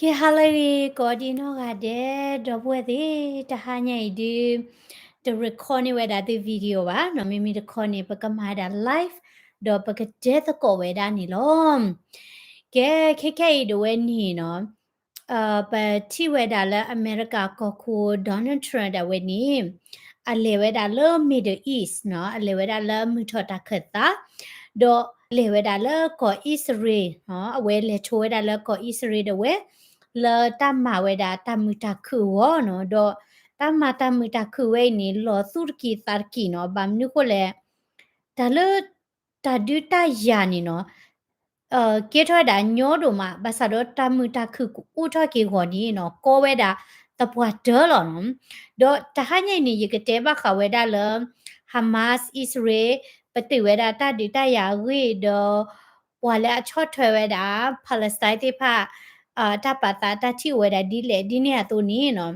ကဲ ဟါလၢအဂ့ၤ ကိးဒံနီၢ်ဂၤဒဲး ဒီပုၢ်ဝဲၢ်သ့ၣ်, တဟါညါအံၤဒုး တ record န့ၢ်ဝဲဒၣ်သု video ဘၣ်နီၤ, မ့မ့ၢ်တခီန့ၣ် ပကမၤဒၣ် live ဒီးပကတဲသကိးဝဲဒၣ်န့ၣ်လီၤ. ကဲ ခဲခဲအံၤဒၣ်ဝဲန့ၣ်နီၤ, ပထံၣ်ဝဲဒၣ်လၢအမဲရကၤကီၢ်ခိၣ် Donald Trump ဒၣ်ဝဲန့ၣ် အလဲၤဝဲဒၣ်လၢ Middle East နီၤ, အလဲၤဝဲဒၣ်လၢမုၢ်ထီၣ်တၢ်ခၢၣ်သး, ဒီးလဲၤဝဲဒၣ်လၢကီၢ်အံၣ်စရ့လးနီၤ, အဝဲလဲၤဆိဝဲဒၣ်လၢကီၢ်အံၣ်စရ့လးဒၣ်ဝဲ လၢတၢ်မၤဝဲဒၣ်တၢ်မုာ်တၢ်ခုၣ်အဂီၢ်နီၤ, ဒီးတၢ်မၤတၢ်မုာ်တၢ်ခုၣ်ဝဲအံၤန့ၣ် လီၤသူၣ်တက့ၢ်သးတက့ၢ်နီၤ, ဘၣ်မနုၤဃိလဲၣ်, တၢ်လၢ တၢ်ဒုးတၢ်ယၤန့ၣ်နီၤ ကဲထီၣ်ဝဲဒၣ်ညီဒိၣ်မး, ဘၣ်ဆၣ်ဒီးတၢ်မုာ်တၢ်ခုၣ်ကအိၣ်ထီၣ်က့ၤအဂီၢ်န့ၣ်နီၤ, ကီဝဲဒၣ်သပှၢ်တၢၢ်လီၤနီၤ. ဒီးတဟါညါအံၤန့ၣ် ယကတဲဘၣ်ဃးဝဲဒၣ်လၢ Hamas အံၣ်စရ့လး ပတုာ်ဝဲဒၣ်တၢ်ဒုးတၢ်ယၤအဂ့ၢ်ဒီး ပှၤလၢအဆီၣ်ထွဲဝဲဒၣ် Palestine သ့ၣ်တဖၣ် တၢ်ပာ်သးတၢ်ထံၣ်အိၣ်ဝဲဒၣ်ဒ်လဲၣ်ဒ်န့ၣ်အသိးန့ၣ်နီၤ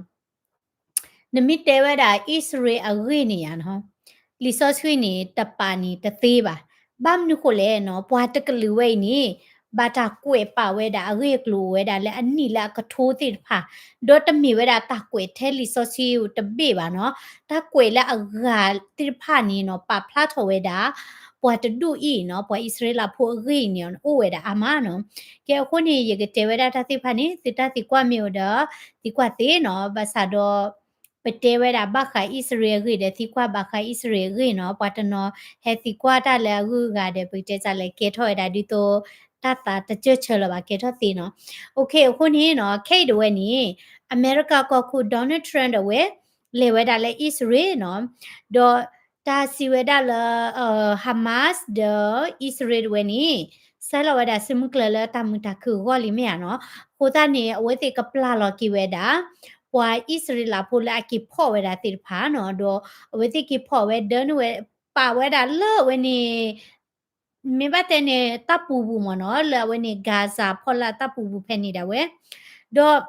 နမ့ၢ်တဲဝဲဒၣ်အံၣ်စရ့လးအဂ့ၢ်န့ၣ်ယါနီၤ, လံာ်စီဆှံန့ၣ် တပာ်န့ၣ်တသ့ဘၣ်. ဘၣ်မနုၤဃိလဲၣ်နီၤ, ပှၤတကလုာ်ဝဲအံၤန့ၣ် ဘၣ်တၢ်ကွဲးပာ်ဝဲဒၣ်အဂ့ၢ်အကျိၤအိၣ်ဝဲဒၣ်လၢအနံၣ်လၢအကထိသ့ၣ်တဖၣ်, ဒီးတမ့ၢ်ဝဲဒၣ်တၢ်ကွဲးထဲလံာ်စီဆှံတဘ့ၣ်ဘၣ်နီၤ, တၢ်ကွဲးလၢအဂၤသ့ၣ်တဖၣ်န့ၣ်နီၤ ပာ်ဖျါထီၣ်ဝဲဒၣ် ပှၤတဒူၣ်အံၤနီၤ, ပှၤအံၣ်စရ့လးဖိအဂ့ၢ်အံၤန့ၣ် အိၣ်ဝဲဒၣ်အါမးနီၤ. ကဲအဃိန့ၣ် ယကတဲဝဲဒၣ်တၢ်သ့ၣ်တဖၣ်န့ၣ် သုတၢ်သံကွၢ်မ့ၢ်အိၣ်ဒီး သံကွၢ်သ့နီၤ, ဘၣ်ဆၣ်ဒီး ပတဲဝဲဒၣ်ဘၣ်ဃးအံၣ်စရ့လးအဂ့ၢ်ဒီး သံကွၢ်ဘၣ်ဃးအံၣ်စရ့လးအဂ့ၢ်နီၤ, ပှၤတနီၤဟဲသံကွၢ်တၢ်လၢအဂုၤအဂၤဒီး ပကတဲစးလဲၤကဲထီၣ်ဝဲဒၣ်ဒ်သိး တၢ်သးတစၢၢ်ဆၢလၢၤဘၣ် ကဲထီၣ်သ့နီၤ. အဃိန့ၣ်နီၤ, ခဲအံၤဒၣ်ဝဲန့ၣ် အမဲရကၤကီၢ်ခိၣ် Donald Trump ဒၣ်ဝဲ လဲၤဝဲဒၣ်လၢအံၣ်စရ့လးနီၤ, ဒီးတၢ်စံးဝဲဒၣ်လၢ Hamas ဒီးအံၣ်စရ့လးဒၣ်ဝဲန့ၣ် ဆဲးလီၤဝဲဒၣ်စုမုၢ်ကျၢၤလၢတၢ်မုာ်တၢ်ခုၣ်အဂီၢ်လံမ့ၢ်ဧါနီၤ. အဃိသတးန့ၣ် အဝဲသ့ၣ်ကပျၢ်လီၤက့ၤဝဲဒၣ် ပှၤအံၣ်စရ့လးဖိလၢအက့ၤဖီၣ်ဝဲဒၣ်သ့ၣ်တဖၣ်နီၤ, ဒီးအဝဲသ့ၣ်က့ၤဖီၣ်ဝဲဒၢန့ၢ်ဝဲ ပာ်ဝဲဒၣ်လၢအဝဲန့ၣ် မ့ၢ်ဘၣ်တဲန့ၣ် တၢ်ပူၤပူၤမ့ၢ်နီၤ, လၢအဝဲန့ၣ် Gaza ဖီလာ်တၢ်ပူၤပူၤဖဲန့ၣ်ဒၣ်ဝဲ, ဒီး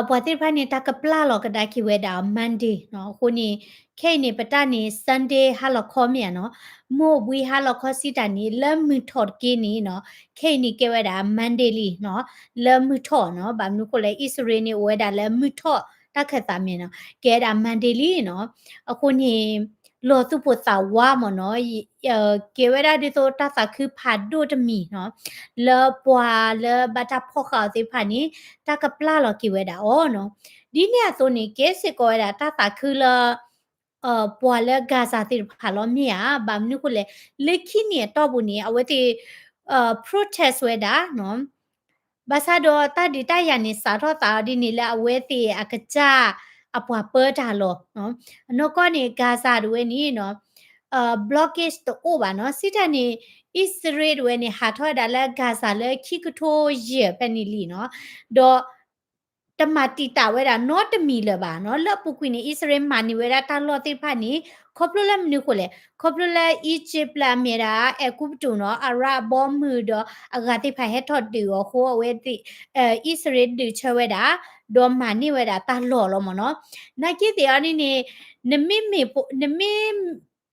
ပှၤသ့ၣ်တဖၣ်န့ၣ် တၢ်ကပျၢ်လီၤကဒါက့ၤဝဲဒၣ် Monday နီၤ. အဃိန့ၣ် ခဲအံၤန့ၣ် ပတၢ်န့ၣ် Sunday ဟါလီၤခီမ့ၢ်ဧါနီၤ, မုၢ်ဘှံးဟါလီၤခီစံးတၢ်န့ၣ် လၢမုၢ်ထီၣ်တက့ၢ်န့ၣ်နီၤ, ခဲအံၤန့ၣ်ကဲဝဲဒၣ် Monday လံနီၤ, လၢမုၢ်ထီၣ်နီၤ, ဘၣ်မနုၤဃိလဲၣ် အံၣ်စရ့လးန့ၣ် အိၣ်ဝဲဒၣ်လၢမုၢ်ထီၣ်တၢ်ခၢၣ်သးမ့ၢ်နီၤ, ကဲဝဲဒၣ် Monday လံနီၤ. အဃိန့ၣ် လီၤသူၣ်ပိၢ်သးဝးမ့ၢ်နီၤ, ကဲဝဲဒၣ်ဒ်သိးတၢ်သးခုဖးဒိၣ်တမံၤနီၤ, လၢပှၤလၢဘၣ်တၢ်ဖီၣ်ဃာ်အီၤသ့ၣ်တဖၣ်န့ၣ် တၢ်ကပျၢ်လီၤက့ၤဝဲဒၣ်အီၤနီၤ. ဒ်န့ၣ်အသိးန့ၣ် ကဲစ့ၢ်ကီးဝဲဒၣ်တၢ်သးခုလၢ ပှၤလၢ Gaza သ့ၣ်တဖၣ်လီၤမ့ၢ်ဧါ, ဘၣ်မနုၤဃိလဲၣ်, လၢခံနံၣ်အတီၢ်ပူၤန့ၣ် အဝဲသ့ၣ် protest ဝဲဒၣ်နီၤ, ဘၣ်ဆၣ်ဒီးတၢ်ဒုးတၢ်ယၤန့ၣ် စးထီၣ်သးအီၤဒ်န့ၣ်လၢအဝဲသ့ၣ်အကစၢ်အပှၤပၢတၢ်လီၤ. အနီၢ်ကီၢ်န့ၣ် Gaza ဒၣ်ဝဲန့ၣ်နီၤ blockade တအိၣ်ဘၣ်နီၤ, စံးတၢ်န့ၣ် အံၣ်စရ့လးဒၣ်ဝဲန့ၣ် ဟးထီၣ်ဝဲဒၣ်လၢ Gaza လၢခံကထိယဲၢ်ဖဲန့ၣ်လံနီၤ, ဒီး တမၤတံာ်တာ်ဝဲဒၣ်နီတမံၤလၢၤဘၣ်နီၤ, လၢအပူၤကွံာ်န့ၣ် အံၣ်စရ့လးမၤန့ၢ်ဝဲဒၣ်တၢ်လီၢ်သ့ၣ်တဖၣ်န့ၣ် ခီဖျိလၢမနုၤဃိလဲၣ်, ခီဖျိလၢ Egypt လၢအမ့ၢ်ဒၣ် အဲၤကူပတူးနီၤ အရၣ်အဘီအမုၢ်ဒီးအဂၤသ့ၣ်တဖၣ်ဟဲထီၣ်ဒုးအီၤအဃိ အဝဲသ့ၣ် အံၣ်စရ့လးဒုးဆၢဝဲဒၣ် ဒီးမၤန့ၢ်ဝဲဒၣ်တၢ်လီၢ်လီၤမ့ၢ်နီၤ. နာ်က့သ့ၣ်အီၤဒ်န့ၣ် နမ့ၢ် နမ့ၢ်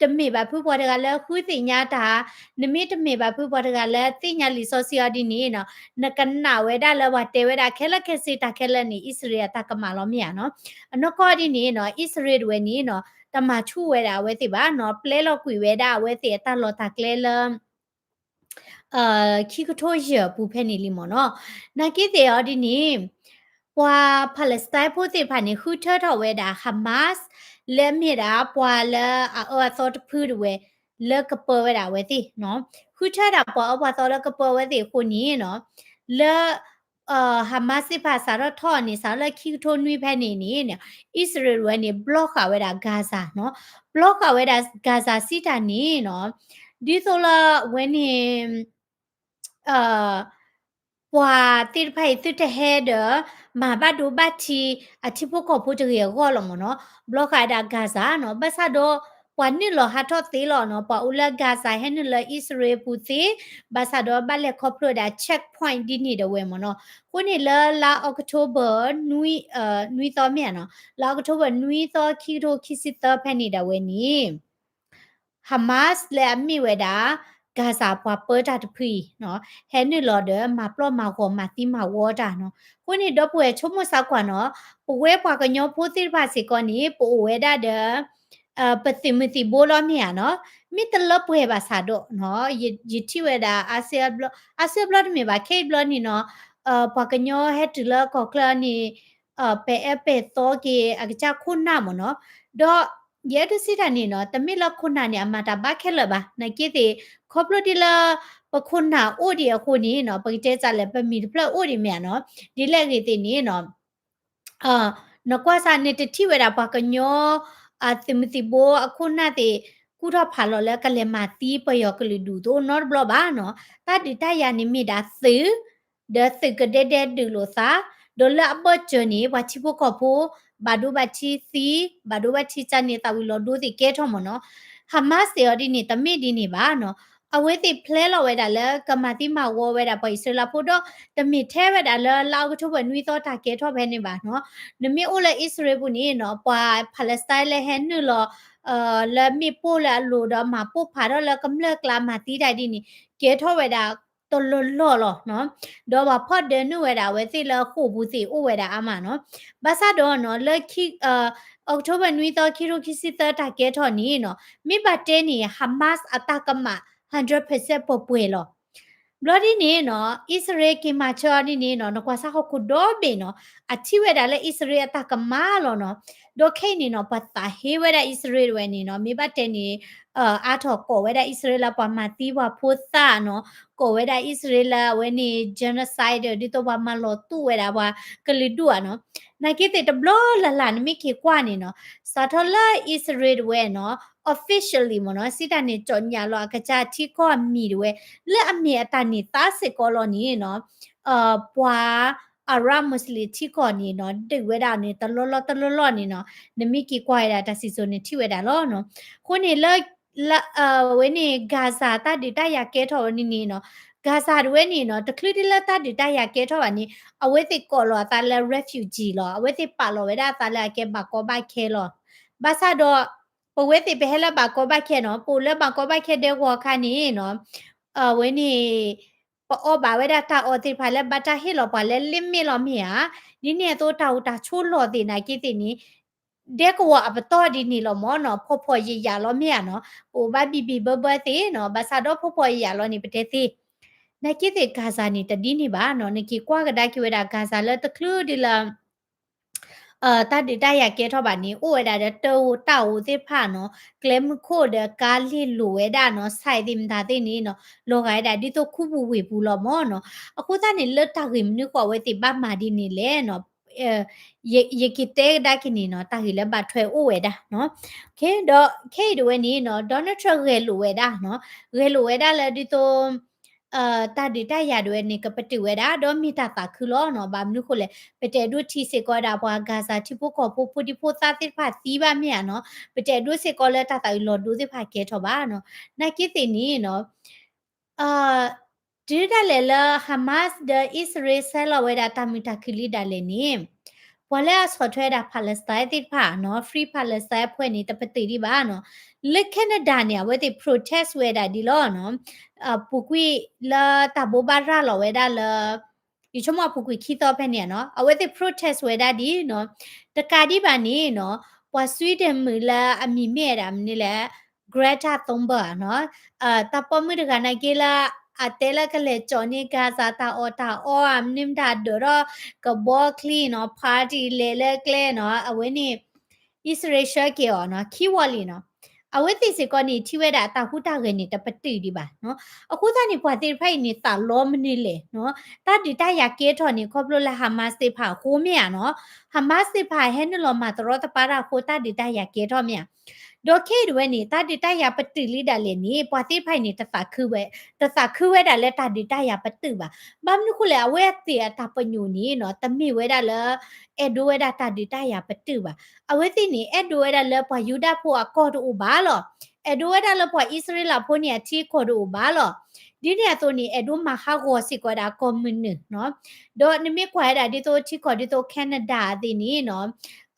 တမ့ၢ်ဘၣ်ဖုပှၤတဂၤလၢဃုသ့ၣ်ညါတၢ်, နမ့ၢ်တမ့ၢ်ဘၣ်ဖုပှၤတဂၤလၢသ့ၣ်ညါလံာ်စီဆှံအီၤဒ်န့ၣ်နီၤ, နကနၣ်ဝဲဒၣ်လၢပှၤတဲဝဲဒၣ်ခဲလၢာ်ခဲဆ့တၢ်ခဲလၢာ်န့ၣ် အံၣ်စရ့လးအတၢ်ကမၣ်လီၤမ့ၢ်ဧါနီၤ. အနီၢ်ကီၢ်ဒ်န့ၣ်နီၤ အံၣ်စရ့လးဒၣ်ဝဲန့ၣ်နီၤ တမၤဆူၣ်ဝဲဒၣ်အဝဲသ့ၣ်ဘၣ်နီၤ, ပျဲလီၤကွံာ်ဝဲဒၣ်အဝဲသ့ၣ်အတၢ်လီၢ်တၢ်ကျဲလၢ ခံကထိယဲၢ်အပူၤဖဲန့ၣ်လံမ့ၢ်နီၤ. နာ်က့သ့ၣ်အီၤဒ်န့ၣ် ပှၤ Palestine ဖိသ့ၣ်တဖၣ်န့ၣ် ဃုထၢထီၣ်ဝဲဒၣ် Hamas လၢအမ့ၢ်ဒၣ်ပှၤလၢအအၢအသီတဖုဒၣ်ဝဲ လၢကပၢဝဲဒၣ်အဝဲသ့ၣ်နီၤ, ဃုထၢဒၣ်ပှၤအၢပှၤသီလၢကပၢဝဲသ့ၣ်အဃိန့ၣ်နီၤ, လၢ Hamas သ့ၣ်တဖၣ်စးထီၣ်ထီၣ်န့ၣ် စးထီၣ်လၢခံကထိနွံဖဲန့ၣ်န့ၣ် အံၣ်စရ့လးဒၣ်ဝဲန့ၣ် block ဃာ်ဝဲဒၣ် Gaza နီၤ, block ဃာ်ဝဲဒၣ် Gaza စံးတၢ်န့ၣ်နီၤ, ဒ်သိးလၢအဝဲန့ၣ် ပှၤသ့ၣ်တဖၣ်အံၤ သုတဟဲဒီး မၤဘၣ်ဒိဘၣ်ထံး အထံဖိကီၢ်ဖိတဂ့ၤအဂီၢ်လီၤမ့ၢ်နီၤ, ဘျီဃာ်ဝဲဒၣ် Gaza နီၤ, ဘၣ်ဆၣ်ဒီး ပှၤနုာ်လီၤဟးထီၣ်သ့လီၤနီၤ, ပှၤအိၣ်လၢ Gaza ဟဲနုာ်လၢအံၣ်စရ့လးပူၤသ့, ဘၣ်ဆၣ်ဒီးဘၣ်လဲၤခီဖျိဝဲဒၣ် checkpoint ဒ်န့ၣ်ဒၣ်ဝဲမ့ၢ်နီၤ, အဃိန့ၣ်လၢလါ October နွံသီမ့ၢ်ဧါနီၤ, လါ October နွံသီ ခံကထိခံဆံသၢဖဲန့ၣ်ဒၣ်ဝဲန့ၣ် Hamas လၢအမ့ၢ်ဝဲဒၣ် Gaza ပှၤပၢတၢ်တဖုအံၤနီၤ ဟဲနုာ်လီၤဒီးမၤပျီၣ်မၤဂီၤမၤသံမၤဝီတၢ်နီၤ. အဃိန့ၣ် ဒီပုၢ်ဝဲၢ်ဆိကမိၣ်ဆၢကွၢ်နီၤ ပဝဲပှၤကညီဖိသ့ၣ်တဖၣ်စ့ၢ်ကီးန့ၣ် ပအိၣ်ဝဲဒၣ်ဒီး ပသုးမုၢ်သံၣ်ဘိလီၤမ့ၢ်ဧါနီၤ. မ့ၢ်တလၢပှဲၤဘၣ်ဆၣ်ဒီးနီၤ ယထံၣ်ဝဲဒၣ် အါစုအါဘျီတမ့ၢ်ဘၣ် ခဲအံၤဘျီန့ၣ်နီၤ ပှၤကညီဟဲတုၤလၢကီၢ်ချၢန့ၣ် ပဲာ်အၢပဲာ်သီက့ၤအကစၢ်ခိၣ်နၢ်မ့ၢ်နီၤ. ဒီးယအဲၣ်ဒိးစံးတၢ်န့ၣ်နီၤ တမ့ၢ်လၢခိၣ်နၢ်န့ၣ် အမၤတၢ်ဘၣ်ခဲလၢာ်ဘၣ်. နာ်က့သ့ၣ် ခီဖျိဒ်လၢ ပခိၣ်နၢ်အိၣ်ဒံးအဃိန့ၣ်နီၤ ပကတဲစးလဲၣ် ပမံၤတဖျၢၣ်အိၣ်ဒံးမ့ၢ်ဧါနီၤ. ဒ်လဲၣ်ဂ့ၤသ့ၣ်န့ၣ်နီၤ နကွၢ်စၢ်န့ၣ် တထံၣ်ဝဲဒၣ်ပှၤကညီ အသုးမုၢ်သံၣ်ဘိအခိၣ်နၢ်သ့ၣ် ကူၣ်ထီၣ်ဖးလီၤလၢကလဲၤမၤသံပယီၤကလုာ်ဒူၣ်သိးနီတဘျီဘၣ်နီၤ. တၢ်ဒုးတၢ်ယၤန့ၣ်မ့ၢ်ဒၣ်သုး ဒီးသုးကဒဲဒဲဒုးလိာ်သး, ဒီးလၢအဘၢၣ်စၢၤန့ၣ် ပှၤထံဖိကီၢ်ဖိ ဘၣ်ဒိဘၣ်ထံးသံ, ဘၣ်ဒိဘၣ်ထံးကၢန့ၣ် သးဝံၤလီၤဒိသ့ၣ်ကဲထီၣ်မ့ၢ်နီၤ. Hamas သ့ၣ်အီၤဒ်န့ၣ် တမ့ၢ်ဒ်န့ၣ်ဘၣ်နီၤ. အဝဲသ့ၣ် plan လီၤဝဲဒၣ်လၢကမၤသံမၤဝီဝဲဒၣ်ပှၤအံၣ်စရ့လးဖိဒီး တမ့ၢ်ထဲဝဲဒၣ်လၢလါအီးကထိဘၢၣ်နွံသီတၢ်ကဲထီၣ်ဖဲန့ၣ်ဘၣ်နီၤ. နမ့ၢ်အိၣ်လၢအံၣ်စရ့လးပူၤန့ၣ်နီၤ ပှၤ Palestine လၢဟဲနုာ်လီၤ လၢမ့ၣ်ပိၢ်လၢအလိၤဒီးမၤပိၢ်ဖးထီၣ်လၢကမျၢၢ်ကျါမၤသံတၢ်ဒ်န့ၣ် ကဲထီၣ်ဝဲဒၣ်တလီၢ်လီၢ်လီၤနီၤ. ဒီးပှၤဖီၣ်ဒၢနုာ်ဝဲဒၣ်အဝဲသ့ၣ်လၢဃိာ်ပူၤသ့ၣ်အိၣ်ဝဲဒၣ်အါမးနီၤ. ဘၣ်ဆၣ်ဒီးနီၤ လၢ October နွံသီ ခံကထိခံဆံသၢတၢ်ကဲထီၣ်န့ၣ်နီၤ မ့ၢ်ဘၣ်တဲန့ၣ် Hamas အတၢ်ကမၣ် hundred percent ပှဲၤပှဲၤလီၤ. ဘျီဒ်န့ၣ်နီၤ အံၣ်စရ့လးက့ၤမၤဆၢအီၤဒ်န့ၣ်နီၤ နကွၢ်စၢ်ဟီၣ်ခိၣ်ဒီဘ့ၣ်နီၤ အထံၣ်ဝဲဒၣ်လၢအံၣ်စရ့လးအတၢ်ကမၣ်လီၤနီၤ. ဒီးခဲအံၤန့ၣ်နီၤ ပှၤသးဟ့ဝဲဒၣ်အံၣ်စရ့လးတဝဲန့ၣ်နီၤ မ့ၢ်ဘၣ်တဲန့ၣ် အါထီၣ်ကိးဝဲဒၣ်အံၣ်စရ့လးလၢပှၤမၤသံပှၤဖိသၣ်နီၤ, ကိးဝဲဒၣ်အံၣ်စရ့လးလၢအဝဲန့ၣ် genocide ဒ်သိးပှၤမၤလီၤတူာ်ဝဲဒၣ်ပှၤကလုာ်ဒူၣ်ဧါနီၤ. နာ်က့သ့ၣ်တဘျီလၢ်လၢ်နမ့ၢ်က့ၤကွၢ်န့ၣ်နီၤ စးထီၣ်လၢအံၣ်စရ့လးတဝဲနီၤ officially မ့ၢ်နီၤ စံးတၢ်န့ၣ်ကၠီၣ်ညါလီၤအကစၢ်ထံကီၢ်အမံၤတဝဲ လၢအမ့ၢ်အတၢ်န့ၢ်သါစ့ၢ်ကီးလီၤန့ၣ်နီၤ ပှၤ Arab Muslim ထံကီၢ်န့ၣ်နီၤ ဒုးဝဲဒၣ်န့ၣ် တလီၢ်လီၢ်တလီၢ်လီၢ်န့ၣ်နီၤ နမ့ၢ်က့ၤကွၢ်ဝဲဒၣ်တၢ်စံၣ်စိၤန့ၣ်ထံၣ်ဝဲဒၣ်လီၤနီၤ. အဃိန့ၣ်လၢ လၢ အဝဲန့ၣ် Gaza တၢ်ဒုးတၢ်ယၤကဲထီၣ်ဝဲန့ၣ်န့ၣ်နီၤ Gaza တဝဲန့ၣ်နီၤ တချုးဒ်လၢတၢ်ဒုးတၢ်ယၤကဲထီၣ်ဘၣ်န့ၣ် အဝဲသ့ၣ်ကိးလီၤအသးလၢ refugee လီၤ. အဝဲသ့ၣ်ပာ်လီၤဝဲဒၣ်အသးလၢအကဲဘၣ်ကီဘၣ်ခဲလီၤ. ဘၣ်ဆၣ်ဒီး ပဝဲသ့ၣ်ပဟဲလၢဘၣ်ကီဘၣ်ခဲနီၤ ပအိၣ်လၢဘၣ်ကီဘၣ်ခဲဒဲကဝီၤအခါန့ၣ်နီၤ အဝဲန့ၣ် ပအီၣ်ဘၣ်ဝဲဒၣ်တၢ်အီၣ်သ့ၣ်တဖၣ်လၢဘၣ်တၢ်ဟ့ၣ်လီၤပှၤလၢ limit လီၤမ့ၢ်ဧါ. ဒ်န့ၣ်အသိးတၢ်အိၣ်တၢ်ဆိးလီၢ်သ့ၣ်နာ်က့သ့ၣ်န့ၣ် ဒဲကဝီၤအပတီၢ်ဒ်န့ၣ်လီၤမ့ၢ်နီၤ ဖှီၣ်ဖှီၣ်ယာ်ယာ်လီၤမ့ၢ်ဧါနီၤ ပအိၣ်ဘၣ်ဘံၣ်ဘံၣ်ဘၢဘၢသ့ၣ်နီၤ ဘၣ်ဆၣ်ဒီးဖှီၣ်ဖှီၣ်ယာ်ယာ်လီၤန့ၣ် ပတဲသ့ နာ်က့သ့ၣ် Gaza န့ၣ် တဒ်န့ၣ်ဘၣ်နီၤ နက့ၤကွၢ်ကဒါက့ၤဝဲဒၣ် Gaza လၢတချုးဒ်လၢ တၢ်ဒုးတၢ်ယၤကဲထီၣ်ဘၣ်န့ၣ် အိၣ်ဝဲဒၣ်ဒီးတၢ်အိၣ်တၢ်အိၣ်သ့ၣ်တဖၣ်နီၤ ကျဲမုၢ်ခိၣ်ဒီးကါလ့ၢ်လိာ်ဝဲဒၣ်နီၤ စဲးသ့ၣ်မတၤသ့ၣ်န့ၣ်နီၤ လီၤဂာ်ဝဲဒၣ်ဒ်သိးခူပူၤဝ့ၢ်ပူၤလီၤမ့ၢ်နီၤ. အဃိသတးန့ၣ် လၢတၢ်ဂ့ၢ်မနုၤဃိအဝဲသ့ၣ်ဘၣ်မၤဒ်န့ၣ်လဲၣ်နီၤ ယကတဲကဒါက့ၤန့ၣ်နီၤ တၢ်ဂ့ၢ်လၢဘၣ်ထွဲအိၣ်ဝဲဒၣ်နီၤ. ဒီးခဲအံၤတဝဲန့ၣ်နီၤ Donald Trump ဂဲၤလိာ်ဝဲဒၣ်နီၤ ဂဲၤလိာ်ဝဲဒၣ်လၢဒ်သိး တၢ်ဒုးတၢ်ယၤတဝဲန့ၣ် ကပတုာ်ဝဲဒၣ် ဒီးမ့ၢ်တၢ်သးခုလီၤနီၤ. ဘၣ်မနုၤဃိလဲၣ် ပတအဲၣ်ဒိးထံၣ်စ့ၢ်ကီးဝဲဒၣ်ပှၤ Gaza ထံဖိကီၢ်ဖိ ဖိဒံဖိသၣ်သ့ၣ်တဖၣ်သံဘၣ်မ့ၢ်ဧါနီၤ ပတအဲၣ်ဒိးစ့ၢ်ကီးလၢတၢ်သးအုးလီၤဒိသ့ၣ်တဖၣ်ကဲထီၣ်ဘၣ်နီၤ. နာ်က့သ့ၣ်န့ၣ်နီၤ တုၤဒၣ်လဲာ်လၢ Hamas ဒီးအံၣ်စရ့လး ဆဲးလီၤဝဲဒၣ်တၢ်မုာ်တၢ်ခုၣ်လံဒၣ်လဲာ်န့ၣ် ပှၤလၢအဆီၣ်ထွဲဝဲဒၣ် Palestine သ့ၣ်တဖၣ်နီၤ Free Palestine အဖွဲ့န့ၣ် တပတုာ်ဒံးဘၣ်နီၤ. လၢ Canada န့ၣ် အဝဲသ့ၣ် protest ဝဲဒၣ်ဒ်လီၤနီၤ. ပူၤကွံာ်လၢတၢ်ဘိးဘၣ်ရၤလီၤဝဲဒၣ်လၢ ယဆိကမိၣ်ပူၤကွံာ်ခံသီဖဲန့ၣ်နီၤ အဝဲသ့ၣ် protest ဝဲဒၣ်ဒ်နီၤ. တကးဒံးဘၣ်န့ၣ်နီၤ ပှၤ Sweden မုၣ်လၢအမံၤမ့ၢ်ဝဲဒၣ်မနုၤလဲၣ် Greta Thunberg နီၤ တၢ်ပိာ်မုၣ်တဂၤနာ်က့လၢ အတဲလၢကလဲၤကၠီၣ်န့ၢ် Gaza တၢ်အီၣ်တၢ်အီ မနုၤမတၤဒၢးထီၣ်ကဘီချံနီၤ party လဲၤလၢကျဲနီၤ အဝဲန့ၣ် အံၣ်စရ့လးဆှၢက့ၤအီၤနီၤ ခံဝီလံနီၤ. အဝဲသ့ၣ်စ့ၢ်ကီးန့ၣ် ထံၣ်ဝဲဒၣ်အတၢ်ဟူးတၢ်ဂဲၤန့ၣ် တပတုာ်ဒံးဘၣ်နီၤ. အဃိသတးန့ၣ် ပှၤသ့ၣ်တဖၣ်အံၤန့ၣ် သးလီမနုၤလဲၣ်နီၤ. တၢ်ဒုးတၢ်ယၤကဲထီၣ်န့ၣ် ခီဖျိလၢ Hamas သ့ၣ်တဖၣ်အဃိမ့ၢ်ဧါနီၤ. Hamas သ့ၣ်တဖၣ်ဟဲနုာ်လီၤမၤတရီတပါတၢ်အဃိ တၢ်ဒုးတၢ်ယၤကဲထီၣ်မ့ၢ်ဧါ. ဒီးခဲအံၤတဝဲန့ၣ် တၢ်ဒုးတၢ်ယၤပတုာ်လံဒၣ်လဲာ်န့ၣ် ပှၤသ့ၣ်တဖၣ်အံၤန့ၣ် တသးခုဝဲ တသးခုဝဲဒၣ်လၢတၢ်ဒုးတၢ်ယၤပတုာ်ဘၣ်. ဘၣ်မနုၤဃိလဲၣ် အဝဲသ့ၣ်အတၢ်ပညိၣ်န့ၣ်နီၤ တမ့ၢ်ဝဲဒၣ်လၢ အဲၣ်ဒိးဝဲဒၣ်တၢ်ဒုးတၢ်ယၤပတုာ်ဘၣ်. အဝဲသ့ၣ်န့ၣ် အဲၣ်ဒိးဝဲဒၣ်လၢပှၤယူဒၤဖိအကီၢ်တအိၣ်ဘၣ်လီၤ. အဲၣ်ဒိးဝဲဒၣ်လၢပှၤအံၣ်စရ့လးဖိန့ၣ်အထံအကီၢ်တအိၣ်ဘၣ်လီၤ. ဒ်န့ၣ်အသိးန့ၣ် အဲၣ်ဒိးမၤဟးဂီၤစ့ၢ်ကီးဝဲဒၣ်ကီၢ်မုၢ်နုာ်နီၤ. ဒီးနမ့ၢ်ကွၢ်ဝဲဒၣ်ဒ်သိးထံကီၢ်ဒ်သိး Canada သ့ၣ်န့ၣ်နီၤ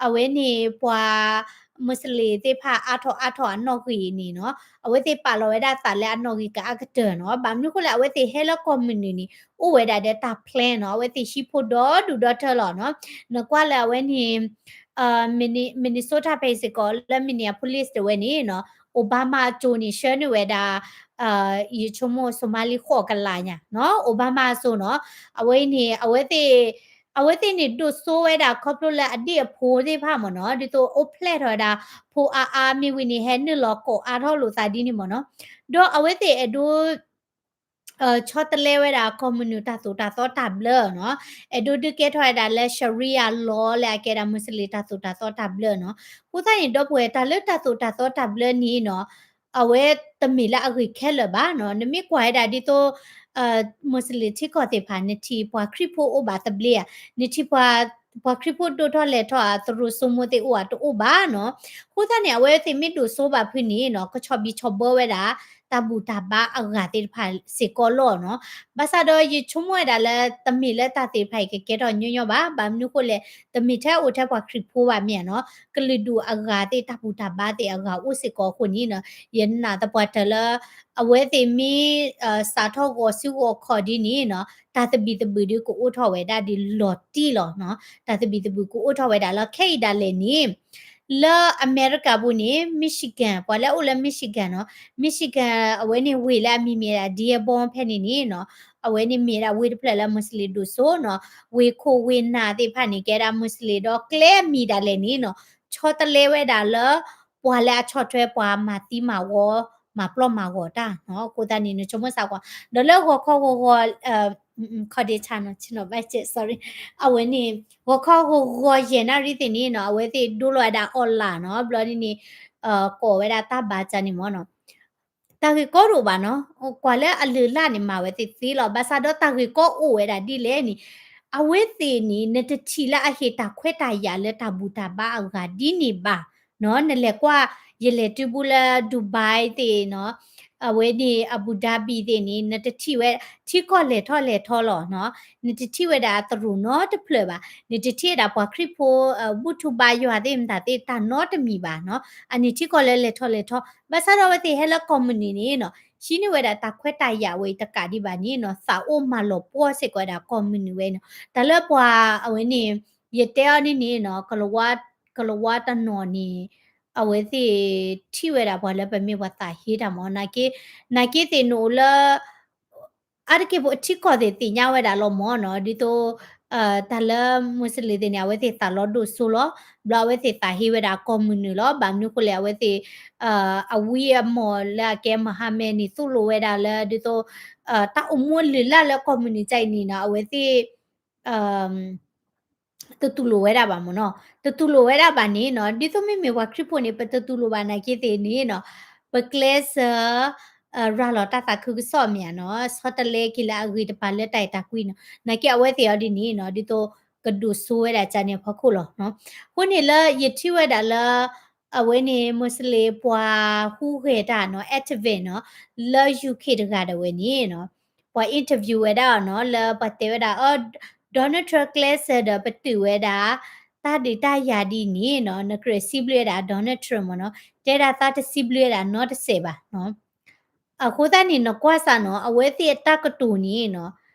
အဝဲန့ၣ်ပှၤ Muslim သ့ၣ်တဖၣ်အါထီၣ်အါထီၣ်အနီၣ်ဂံၢ်န့ၣ်နီၤ, အဝဲသ့ၣ်ပာ်လီၤဝဲဒၣ်သးလၢအနီၣ်ဂံၢ်ကအါကတၢၢ်နီၤ. ဘၣ်မနုၤအဃိလဲၣ် အဝဲသ့ၣ်ဟဲလၢကီၢ်မုၢ်နုာ်န့ၣ် အိၣ်ဝဲဒၣ်ဒီးတၢ် plan နီၤ, အဝဲသ့ၣ်ဟံးဖိဒီဒူၣ်ဒီထၢလီၤနီၤ. နကွၢ်လၢအဝဲန့ၣ် Minnesota ဖဲအံၤစ့ၢ်ကီး လၢ Minneapolis တဝဲန့ၣ်နီၤ, Obama အစိၤန့ၣ် ဆှၢနုာ်ဝဲဒၣ် ယဆိကမိၣ် Somali ဃိးကလးညါနီၤ, Obama အစိၤနီၤ. အဝဲအံၤန့ၣ် အဝဲသ့ၣ် အဝဲသ့ၣ်န့ၣ်ဒိၣ်စိဝဲဒၣ်ခီဖျိလၢအဒ့ၣ်အဖိသ့ၣ်တဖၣ်မ့ၢ်နီၤ, ဒ်သိးအိၣ်ဖျဲၣ်ထီၣ်ဝဲဒၣ် ဖိအါအါမ့ၢ်ဝံၤန့ၣ် ဟဲနုာ်လီၤကိးအါထီၣ်လိာ်သးဒ်န့ၣ်မ့ၢ်နီၤ. ဒီးအဝဲသ့ၣ်အဲၣ်ဒိး ဆီတလဲဝဲဒၣ်ကီၢ်မုၢ်နုာ်တၢ်သိၣ်တၢ်သီတၢ်ဘျၢနီၤ, အဲၣ်ဒိးဒုးကဲထီၣ်ဝဲဒၣ်လၢ Sharia law လၢအကဲဒၣ် Muslim တၢ်သိၣ်တၢ်သီတၢ်ဘျၢနီၤ. အဃိသတးန့ၣ် ဒီပုၢ်ဝဲၢ် တၢ်လၢတၢ်သိၣ်တၢ်သီတၢ်ဘျၢန့ၣ်နီၤ, အဝဲတမ့ၢ်လၢအဂ့ၤခဲလၢာ်ဘၣ်နီၤ. နမ့ၢ်ကွၢ်ဝဲဒၣ်ဒ်သိး Muslim ထံကီၢ်သ့ၣ်တဖၣ် နထံၣ်ပှၤခရံာ်ဖိအိၣ်ဘၣ်သဘျ့ဧါ, နထံၣ်ပှၤ ပှၤခရံာ်ဖိဒိၣ်ထီၣ်လဲၤထီၣ်ဧါ, သရိာ်စိမိၤသ့ၣ်အိၣ်ဧါတအိၣ်ဘၣ်နီၤ. အဃိသတးန့ၣ် အဝဲသ့ၣ်မ့ၢ်ဒိၣ်စိဘၣ်ဖုန့ၣ်နီၤ, ကဆီၣ်ဘံၣ်ဆီၣ်ဘၢဝဲဒၣ် တၢ်ဘူၣ်တၢ်ဘါအဂၤသ့ၣ်တဖၣ်စ့ၢ်ကီးလီၤနီၤ. ဘၣ်ဆၣ်ဒီးယဆိကမိၣ်ဝဲဒၣ်လၢ တမ့ၢ်လၢတၢ်သ့ၣ်တဖၣ်အံၤကကဲထီၣ်ညီညီဘၣ်. ဘၣ်မနုၤအဃိလဲၣ်, တမ့ၢ်ထဲအိၣ်ထဲပှၤခရံာ်ဖိဘၣ်မ့ၢ်ဧါနီၤ, ကလုာ်ဒူၣ်အဂၤသ့ၣ် တၢ်ဘူၣ်တၢ်ဘါသ့ၣ်အဂၤအိၣ်စ့ၢ်ကီးအဃိန့ၣ်နီၤ, ယနာ်သပှၢ်တၢၢ်လၢ အဝဲသ့ၣ်မ့ၢ် စးထီၣ်ဂီၤစုဂီၤခီၣ်ဒ်န့ၣ်နီၤ, တၢ်သဘံၣ်သဘုၣ်ဒုးကအိၣ်ထီၣ်ဝဲဒၣ်ဒ်လီၤတံၢ်လီၤနီၤ. တၢ်သဘံၣ်သဘုၣ်ကအိၣ်ထီၣ်ဝဲဒၣ်လီၤ. ခဲအံၤဒၣ်လဲာ်န့ၣ် လၢအမဲရကၤပူၤန့ၣ် Michigan, ပှၤလၢအအိၣ်လၢ Michigan နီၤ, Michigan အဝဲန့ၣ်ဝ့ၢ်လၢအမံၤမ့ၢ်ဒၣ် Dearborn ဖဲန့ၣ်န့ၣ်နီၤ, အဝဲန့ၣ်မ့ၢ်ဒၣ်ဝ့ၢ်တဖျၢၣ်လၢ Muslim ဒိၣ်စိနီၤ, ဝ့ၢ်ခိၣ်ဝ့ၢ်နၢ်သ့ၣ်တဖၣ်န့ၣ် ကဲဒၣ် Muslim ဒီးကျဲအမံၤဒၣ်လဲာ်န့ၣ်နီၤ, ဆီတလဲဝဲဒၣ်လၢ ပှၤလၢအဆီၣ်ထွဲပှၤမၤသံမၤဝီ မၤပျီၢ်မၤဂီၤတၢ်နီၤ. အဃိသတးန့ၣ် နဆိကမိၣ်စ့ၢ်ကီး, ဒီးလၢဂီၤခီဂီၤဂီၤ ခီၣ်ဒ့ဆါနီၤ, ဆ့နီၤဘၣ်ကဲ sorry, အဝဲန့ၣ် ဂီၤခီဂီၤဂီၤယဲၢ်နၣ်ရံၣ်သ့ၣ်န့ၣ်နီၤ, အဝဲသ့ၣ်ဒိလီၤဝဲဒၣ် online နီၤ, ဘျီန့ၣ်န့ၣ် ကိးဝဲဒၣ်တၢ်ဘါစၢ်န့ၣ်မ့ၢ်နီၤ. တၢ်ဂ့ၢ်ကီတအိၣ်ဘၣ်နီၤ, ကွၢ်လၢအလုၢ်အလၢ်န့ၣ် မၤဝဲသ့ၣ်သ့လီၤ. ဘၣ်ဆၣ်ဒီးတၢ်ဂ့ၢ်ကီအိၣ်ဝဲဒၣ်ဒ်လဲၣ်န့ၣ်, အဝဲသ့ၣ်န့ၣ် နတထံၣ်လၢအဟ့ၣ်တၢ်ခွဲးတၢ်ယာ်လၢတၢ်ဘူၣ်တၢ်ဘါအဂၤဒ်န့ၣ်ဘၣ်နီၤ. နလဲၤကွၢ် ယလဲၤတုၤဘူးလၢ Dubai သ့ၣ်နီၤ, အဝဲန့ၣ် Abu Dhabi သ့ၣ်န့ၣ် နတထံၣ်ဝဲ ထံကီၢ်လဲၤထီၣ်လဲၤထီလီၤနီၤ, နတထံၣ်ဝဲဒၣ်သရိာ်နီတဖျၢၣ်ဘၣ်, နတထံၣ်ဝဲဒၣ်ပှၤခရံာ်ဖိ ဘူၣ်ထူဘါယွၤသ့ၣ်မတၤသ့ၣ် တၢ်နီတမံၤဘၣ်နီၤ, အန့ၣ်ထံကီၢ်လၢလဲၤထီၣ်လဲၤထီ, ဘၣ်ဆၣ်ဒီးအဝဲသ့ၣ်ဟဲလၢကီၢ်မုၢ်နုာ်န့ၣ်နီၤ, ဟံးန့ၢ်ဝဲဒၣ်တၢ်ခွဲးတၢ်ယာ်ဝဲအံၤတကးဒံးဘၣ်န့ၣ်နီၤ, သးအိၣ်မၤလီၤပှီၢ်စ့ၢ်ကီးဝဲဒၣ်ကီၢ်မုၢ်နုာ်ဝဲနီၤ, တၢ်လၢပှၤအဝဲန့ၣ် ယတဲအီၤဒ်န့ၣ်နီၤ, ကလဝါတနီၤန့ၣ် အဝဲသ့ၣ်ထံၣ်ဝဲဒၣ်ပှၤလၢပမ့ၢ်ပှၤသးဟ့တၢ်မ့ၢ်, နာ်က့ နာ်က့သ့ၣ်နအိၣ်လၢ အါတက့ၢ်ပထံကီၢ်သ့ၣ်သ့ၣ်ညါဝဲဒၣ်လီၤမ့ၢ်နီၤ, ဒ်သိး တၢ်လၢ Muslim သ့ၣ်န့ၣ် အဝဲသ့ၣ်သးလီၤဒိၣ်စိလီၤ, ဘျီအဝဲသ့ၣ်သးဟ့ဝဲဒၣ်ကီၢ်မုၢ်နုာ်လီၤ. ဘၣ်မနုၤအဃိလဲၣ်, အဝဲသ့ၣ် အဝံအမီၢ်လၢအကဲ Mohammed န့ၣ် သိၣ်လိဝဲဒၣ်လၢ ဒ်သိး တၢ်အိၣ်မူအလုၢ်အလၢ်လၢကီၢ်မုၢ်နုာ်ကအံၤန့ၣ်နီၤ, အဝဲသ့ၣ် တတူၢ်လိာ်ဝဲဒၣ်ဘၣ်မ့ၢ်နီၤ, တတူၢ်လိာ်ဝဲဒၣ်ဘၣ်န့ၣ်နီၤ, ဒ်သိးမ့မ့ၢ်ပှၤခရံာ်ဖိန့ၣ် ပတတူၢ်လိာ်ဘၣ်နာ်က့သ့ၣ်န့ၣ်နီၤ, ပကျဲးစၢး ရၤလီၤတၢ်သးခုကစီၣ်မ့ၢ်ဧါနီၤ, ဆီတလဲက့ၤလၢအဂ့ၤတပၤလၢတၢ်အဲၣ်တၢ်ကွံနီၤ, နာ်က့အဝဲသ့ၣ်အီၤဒ်န့ၣ်နီၤ, ဒ်သိးကဒိၣ်စိဝဲဒၣ်ကန့ၣ်အဖီခိၣ်လီၤ. အဃိန့ၣ်လၢယထံၣ်ဝဲဒၣ်လၢ အဝဲန့ၣ် Muslim ပှၤဟူးဂဲၤတၢ်နီၤ, activist နီၤ, လၢ UK တဂၤဒၣ်ဝဲန့ၣ်နီၤ, ပှၤ interview ဝဲဒၣ်အီၤနီၤ, လၢပှၤတဲဝဲဒၣ် အ Donald Trump ကျဲးစၢးဒီးပတုာ်ဝဲဒၣ် တၢ်ဒုးတၢ်ယၤဒ်န့ၣ်နီၤ, နကြၢးစံးဘျုးဝဲဒၣ် Donald Trump မ့ၢ်နီၤ, တဲဒၣ်သးတစံးဘျုးဝဲဒၣ်နီတစဲးဘၣ်နီၤ. အဃိသတးန့ၣ် နကွၢ်စ့ၢ်နီၤ, အဝဲသ့ၣ်အတၢ်ကတိၤန့ၣ်နီၤ,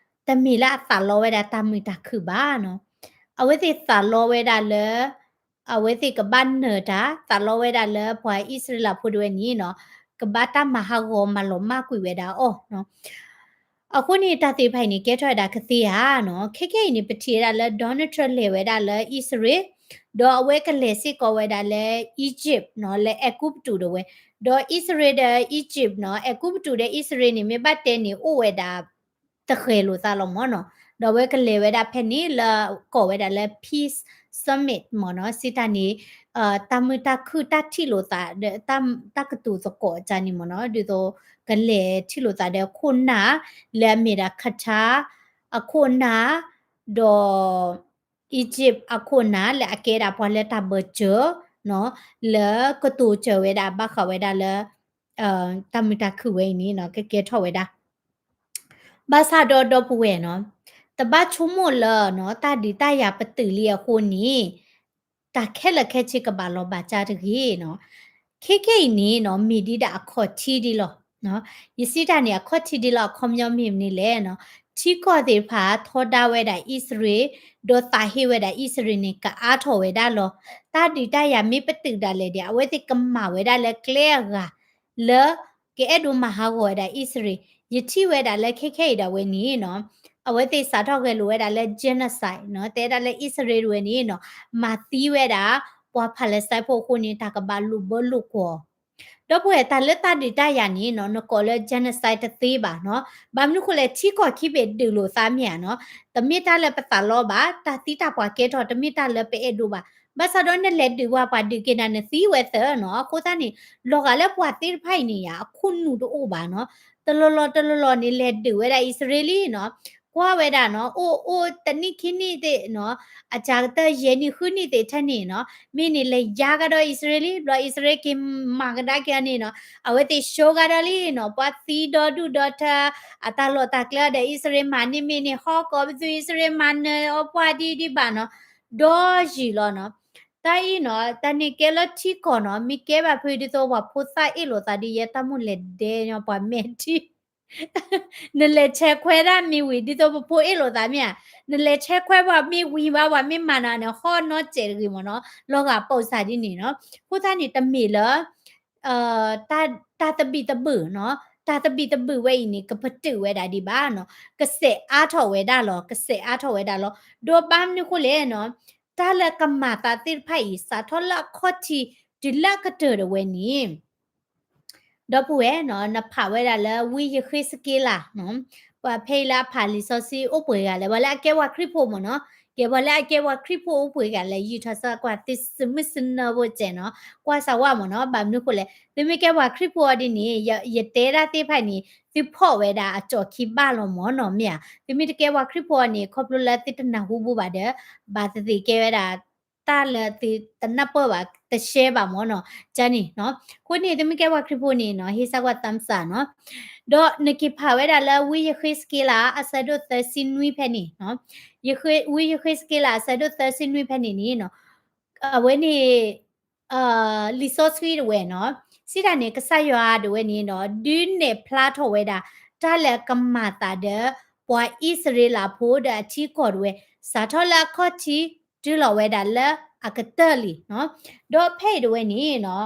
တမ့ၢ်လၢအသးလီဝဲဒၣ်တၢ်မုာ်တၢ်ခုၣ်ဘၣ်နီၤ. အဝဲသ့ၣ်သးလီဝဲဒၣ်လၢ အဝဲသ့ၣ်ကဘၣ်နၢၤတၢ်, သးလီဝဲဒၣ်လၢပှၤအံၣ်စရ့လးဖိဒၣ်ဝဲန့ၣ်နီၤ, ကဘၣ်တၢ်မၤဟးဂီၤမၤလီၤမၢ်ကွံာ်ဝဲဒၣ်အီၤနီၤ. အဃိန့ၣ် တၢ်သ့ၣ်တဖၣ်အံၤန့ၣ် ကဲထီၣ်ဝဲဒၣ်ကသ့ဧါနီၤ. ခဲခဲအံၤန့ၣ် ပထံၣ်ဝဲဒၣ်လၢ Donald Trump လဲၤဝဲဒၣ်လၢအံၣ်စရ့လး, ဒီးအဝဲကလဲၤစ့ၢ်ကီးဝဲဒၣ်လၢ Egypt နီၤ, လၢအဲၤကူပတူးဒၣ်ဝဲ, ဒီးအံၣ်စရ့လးဒီး Egypt နီၤ, အဲၤကူပတူးဒီးအံၣ်စရ့လးန့ၣ် မ့ၢ်ဘၣ်တဲန့ၣ် အိၣ်ဝဲဒၣ် တဃဲၤလိာ်သးလီၤမ့ၢ်နီၤ. ဒီးအဝဲကလဲၤဝဲဒၣ်ဖဲန့ၣ်လၢကိးဝဲဒၣ်လၢ Peace Summit မ့ၢ်နီၤ, စံးတၢ်န့ၣ် တၢ်မုာ်တၢ်ခုၣ်တၢ်ထံၣ်လိာ်သးဒီး တၢ်ကတိၤသကိးအကန့ၣ်မ့ၢ်နီၤ, ဒ်သိးကလဲၤထံၣ်လိာ်သးဒီးခိၣ်နၢ် လၢအမ့ၢ်ဒၣ် Qatar အခိၣ်နၢ် ဒီး Egypt အခိၣ်နၢ် လၢအကဲဒၣ်ပှၤလၢတၢ်ဘၢၣ်စၢၤနီၤ, လၢကတိၤစၢၤဝဲဒၣ်ဘၣ်ဃးဝဲဒၣ်လၢ တၢ်မုာ်တၢ်ခုၣ်ဝဲအံၤန့ၣ်နီၤ ကကဲထီၣ်ဝဲဒၣ် ဘၣ်ဆၣ်ဒီးဒီပုၢ်ဝဲၢ်နီၤ, တဘၣ်ဆိကမိၣ်လၢနီၤ တၢ်ဒုးတၢ်ယၤပတုာ်လံအဃိန့ၣ် တၢ်ခဲလၢာ်ခဲဆ့ကဘၣ်လီၤဘၣ်စၢ်တဂ့ၤနီၤ. ခဲခဲအံၤန့ၣ်နီၤ မ့ၢ်ဒ်ဒၣ်အခီၣ်ထံးဒ်လီၤ. ယစံးတၢ်န့ၣ် အခီၣ်ထံးဒ်လီၤ အခီပညီမ့ၢ်မနုၤလဲၣ်နီၤ, ထံကီၢ်သ့ၣ်တဖၣ်ထီဒါဝဲဒၣ်အံၣ်စရ့လး, ဒီးသးဟ့ဝဲဒၣ်အံၣ်စရ့လးန့ၣ် ကအါထီၣ်ဝဲဒၣ်လီၤ. တၢ်ဒုးတၢ်ယၤမ့ၢ်ပတုာ်ဒၣ်လဲာ်ဒီး အဝဲသ့ၣ်ကမၤဝဲဒၣ်လၢကျဲအဂၤ လၢကအဲၣ်ဒိးမၤဟးဂီၤဝဲဒၣ်အံၣ်စရ့လး, ယထံၣ်ဝဲဒၣ်လၢခဲခဲအံၤဒၣ်ဝဲန့ၣ်နီၤ, အဝဲသ့ၣ်စးထီၣ်ဂဲၤလိာ်ဝဲဒၣ်လၢ genocide နီၤ, တဲဒၣ်လၢအံၣ်စရ့လးတဝဲန့ၣ်နီၤ, မၤသံဝဲဒၣ် ပှၤ Palestine ဖိအဃိန့ၣ် တၢ်ကဘၣ်လိာ်ဘၢလိာ်ကွီၤ ဒီပုၢ်ဝဲၢ် တၢ်လၢတၢ်ဒုးတၢ်ယၤန့ၣ်နီၤ နကိးလၢ genocide တသ့ဘၣ်နီၤ. ဘၣ်မနုၤဃိလဲၣ် ထံကီၢ်ခံဘ့ၣ်ဒုးလိာ်သးမ့ၢ်ဧါနီၤ, တမ့ၢ်တၢ်လၢပသးလီဘၣ်, တၢ်သံတၢ်ပှၢ်ကဲထီၣ် တမ့ၢ်တၢ်လၢပအဲၣ်ဒိးဘၣ်. ဘၣ်ဆၣ်ဒီးနလဲၤဒုးပှၤ ပှၤဒုးက့ၤနၤ နသံဝဲသၢနီၤ. အဃိသတးန့ၣ် လီၤဂာ်လၢပှၤသ့ၣ်တဖၣ်အံၤန့ၣ်ယါ အခိၣ်နူာ်တအိၣ်ဘၣ်နီၤ. တလီၢ်လီၢ်တလီၢ်လီၢ်န့ၣ် လဲၤဒုးဝဲဒၣ်အံၣ်စရ့လးလံနီၤ. ကွၢ်ဝဲဒၣ်နီၤ, အိၣ်အိၣ်တနံၣ်ခံနံၣ်သ့ၣ်နီၤ, အစှၤကတၢၢ်ယဲၢ်နံၣ်ဃုနံၣ်သ့ၣ်ထဲန့ၣ်နီၤ, မ့ၢ်န့ၣ်လဲၤယါကဒီးအံၣ်စရ့လးလံ, ဘျီအံၣ်စရ့လးက့ၤမၤကဒါက့ၤန့ၣ်နီၤ, အဝဲသ့ၣ်ဆိကဒီးလံနီၤ, ပှၤသံဒီဒူၣ်ဒီထၢ အတၢ်လီၢ်တၢ်ကျဲဒီး အံၣ်စရ့လးမၤန့ၢ်မ့ၢ်န့ၣ် ဟီၣ်ကီၢ်ပသူ အံၣ်စရ့လးမၤနၢၤအီၤပှၢ်ဒံးဒံးဘၣ်နီၤ, ဒီးယံာ်လီၤနီၤ. တၢ်အံၤနီၤ, တၢ်န့ၣ်ကဲလၢထံကီၢ်နီၤ, မ့ၢ်ကဲဘၣ်ဖုဒ်သိး ပှၤဖိသၣ်အ့ၣ်လိာ်သးဒီး ယဲတၢ်မိၣ်လဲၤဒဲညီ ပှၤမဲာ်ထံ နလဲၤဆဲးခွဲးဒၣ်မ့ၢ်ဝံၤ ဒ်သိးပဖိအ့ၣ်လိာ်သးမ့ၢ်ဧါ, နလဲၤဆဲးခွဲးပှၤမ့ၢ်ဝံၤဘၣ် ပှၤမ့ၢ်မၤနၤန့ၣ် ဟီၣ်နီၢ်စဲးတဂ့ၤမ့ၢ်နီၤ, လီၤဂာ်ပိာ်စၢ်ဒ်န့ၣ်နီၤ. အဃိသတးန့ၣ် တမ့ၢ်လၢ တၢ်သဘံၣ်သဘုၣ်နီၤ, တၢ်သဘံၣ်သဘုၣ်ဝဲအံၤန့ၣ် ကပတုာ်ဝဲဒၣ်ဒံးဘၣ်နီၤ, ကစဲးအါထီၣ်ဝဲဒၣ်လီၤ, ကစဲးအါထီၣ်ဝဲဒၣ်လီၤ. ဒီးဘၣ်မနုၤဃိလဲၣ်နီၤ, တၢ်လၢကမၤသးသ့ၣ်တဖၣ်အံၤ စးထီၣ်လၢအခီၣ်ထံးတုၤလၢအကတၢၢ်တဝဲန့ၣ် ဒီပုၢ်ဝဲၢ်နီၤ, နဖးဝဲဒၣ်လၢဝံယဃ့စက့လးနီၤ, ပှၤဖဲအံၤလၢအဖးလံာ်စီဆှံအိၣ်ပှဲၤဂၤလဲၣ်, ပှၤလၢအကဲပှၤခရံာ်ဖိမ့ၢ်နီၤ, ကဲပှၤလၢအကဲပှၤခရံာ်ဖိအိၣ်ပှဲၤဂၤလဲၣ်, ယူာ်ထီၣ်စၢၤကွၢ်သုစမုၢ်စနၢဖိစဲးနီၤ, ကွၢ်စၢ်ဝဲမ့ၢ်နီၤ. ဘၣ်မနုၤဃိလဲၣ်, သုမ့ၢ်ကဲပှၤခရံာ်ဖိအီၤဒ်န့ၣ် ယတဲဒၣ်သ့ၣ်တဖၣ်န့ၣ် သုဖီၣ်ဝဲဒၣ်အကၠီၣ်ခံဘၣ်လီၤမ့ၢ်နီၤ, မ့ၢ်ဧါ. သုမ့ၢ်တကဲပှၤခရံာ်ဖိအီၤန့ၣ် ခီဖျိလၢသုတနၢ်ဟူဘၣ်ဒီး ဘၣ်သ့ၣ်သ့ၣ်ကဲဝဲဒၣ် တၢ်လၢသုတနၢ်ပၢၢ်ဘၣ် တရှဲဘၣ်မ့ၢ်နီၤ, ကန့ၣ်နီၤ. အဃိန့ၣ် သုမ့ၢ်ကဲပှၤခရံာ်ဖိန့ၣ်နီၤ, ဟ့ၣ်စၢ်ကွၢ်သးစၢ်နီၤ. ဒီးနက့ၤဖးဝဲဒၣ်လၢဝံယဃ့စက့လး အဆၢဒိၣ်သၢဆံနွံဖဲန့ၣ်, ဝံယဃ့စက့လး အဆၢဒိၣ်သၢဆံနွံဖဲန့ၣ်န့ၣ်နီၤ, အဝဲန့ၣ် လံာ်စီဆှံတဝဲနီၤ, စံးတၢ်န့ၣ် ကစၢ်ယွၤတဝဲန့ၣ်နီၤ, ဒုးနဲၣ်ဖျါထီၣ်ဝဲဒၣ် တၢ်လၢကမၤသးဒီး ပှၤအံၣ်စရ့လးဖိဒီးအထံကီၢ်တဝဲ, စးထီၣ်လၢအခီၣ်ထံး တုၤလီၤဝဲဒၣ်လၢအကတၢၢ်လံနီၤ. ဒီးဖဲအံၤတဝဲန့ၣ်နီၤ,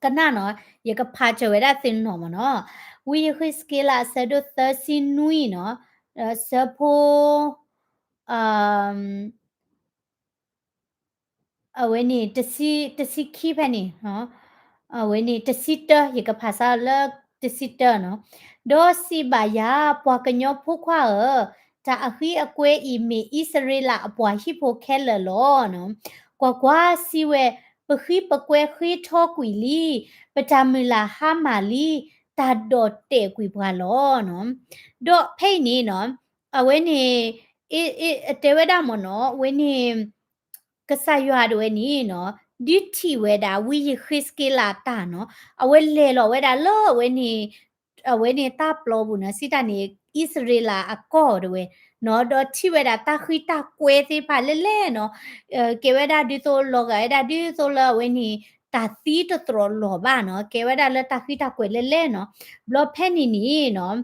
ကနၣ်နီၤ, ယကဖးစၢၤဝဲဒၣ်သုနီၤမ့ၢ်နီၤ, ဝံယဃ့စက့လး အဆၢဒိၣ်သၢဆံနွံနီၤ, ဆၢဖိ အဝဲန့ၣ် တဆံခံဖဲန့ၣ်, အဝဲန့ၣ် တဆံတၢ ယကဖးစၢ်လၢတဆံတၢနီၤ. ဒီးစံးဘၣ်ယၤ, ပှၤကညီဖိခွါဧၢ, တၢ်အဃံအကွဲအံၤ မ့ၢ်အံၣ်စရ့လးအပှၤဟံၣ်ဖိခဲလၢာ်လီၤ. ကွၢ်ကွၢ်, စံးဝဲ, ပဃံပကွဲဃ့ထီကွံာ်လံ, ပတၢ်မုၢ်လၢ်ဟါမၢ်လံ, တၢ်ဒိးတဲာ်ကွံာ်ပှၤလီၤ. ဒီးဖဲအံၤန့ၣ်နီၤ, အဝဲန့ၣ် တဲဝဲဒၣ်မ့ၢ်နီၤ, အဝဲန့ၣ် ကစၢ်ယွၤတဝဲန့ၣ်နီၤ, ဒုးထံၣ်ဝဲဒၣ်ဝံယဃ့စက့လးတၢ်နီၤ, အဝဲလဲၤလီၤဝဲဒၣ်လၢအဝဲန့ၣ် အဝဲန့ၣ်တၢ်ပျီပူၤနီၤ, စံးတၢ်န့ၣ် အံၣ်စရ့လးအကီၢ်တဝဲနီၤ, ဒီးထံၣ်ဝဲဒၣ်တၢ်ဃံတၢ်ကွဲသ့ၣ်တဖၣ်လဲၣ်လဲၣ်နီၤ, ကဲဝဲဒၣ်ဒ်သိးလီၤဂာ်ဝဲဒၣ်ဒ်သိးလၢအဝဲန့ၣ် တၢ်သံတတြီၢ်လီၤဘၣ်နီၤ, ကဲဝဲဒၣ်လၢတၢ်ဃံတၢ်ကွဲးလဲၣ်လဲၣ်နီၤ. ဘျီဖဲန့ၣ်န့ၣ်နီၤ,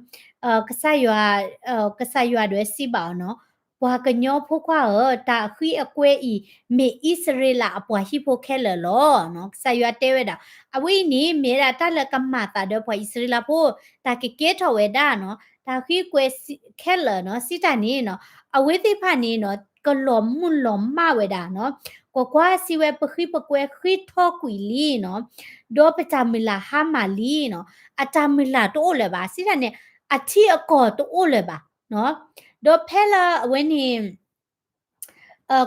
ကစၢ်ယွၤ, ကစၢ်ယွၤဒၣ်ဝဲစံးဘၣ်အီၤနီၤ, ပှၤကညီဖိခွါဧၢ, တၢ်အဃံအကွဲအံၤ မ့ၢ်အံၣ်စရ့လးအပှၤဟံၣ်ဖိခဲလၢာ်လီၤနီၤ. ကစၢ်ယွၤတဲဝဲဒၣ်, အဝဲအံၤန့ၣ် မ့ၢ်ဝဲဒၣ်တၢ်လၢကမၤသးဒီးပှၤအံၣ်စရ့လးဖိ, တၢ်ကကဲထီၣ်ဝဲဒၣ်နီၤ, တၢ်ဃံကွဲခဲလၢာ်နီၤ, စံးတၢ်န့ၣ်နီၤ, အဝဲသ့ၣ်တဖၣ်န့ၣ်နီၤ, ကလီၤမုၢ်လီၤမၢ်ဝဲဒၣ်နီၤ, ကွၢ်ကွၢ်, စံးဝဲ, ပဃံပကွဲဃ့ထီကွံာ်လံနီၤ, ဒီးပတၢ်မုၢ်လၢ်ဟါမၢ်လံနီၤ, အတၢ်မုၢ်လၢ်တအိၣ်လၢၤဘၣ်, စံးတၢ်န့ၣ် အထံအကီၢ်တအိၣ်လၢၤဘၣ်နီၤ. ဒီးဖဲလၢအဝဲန့ၣ်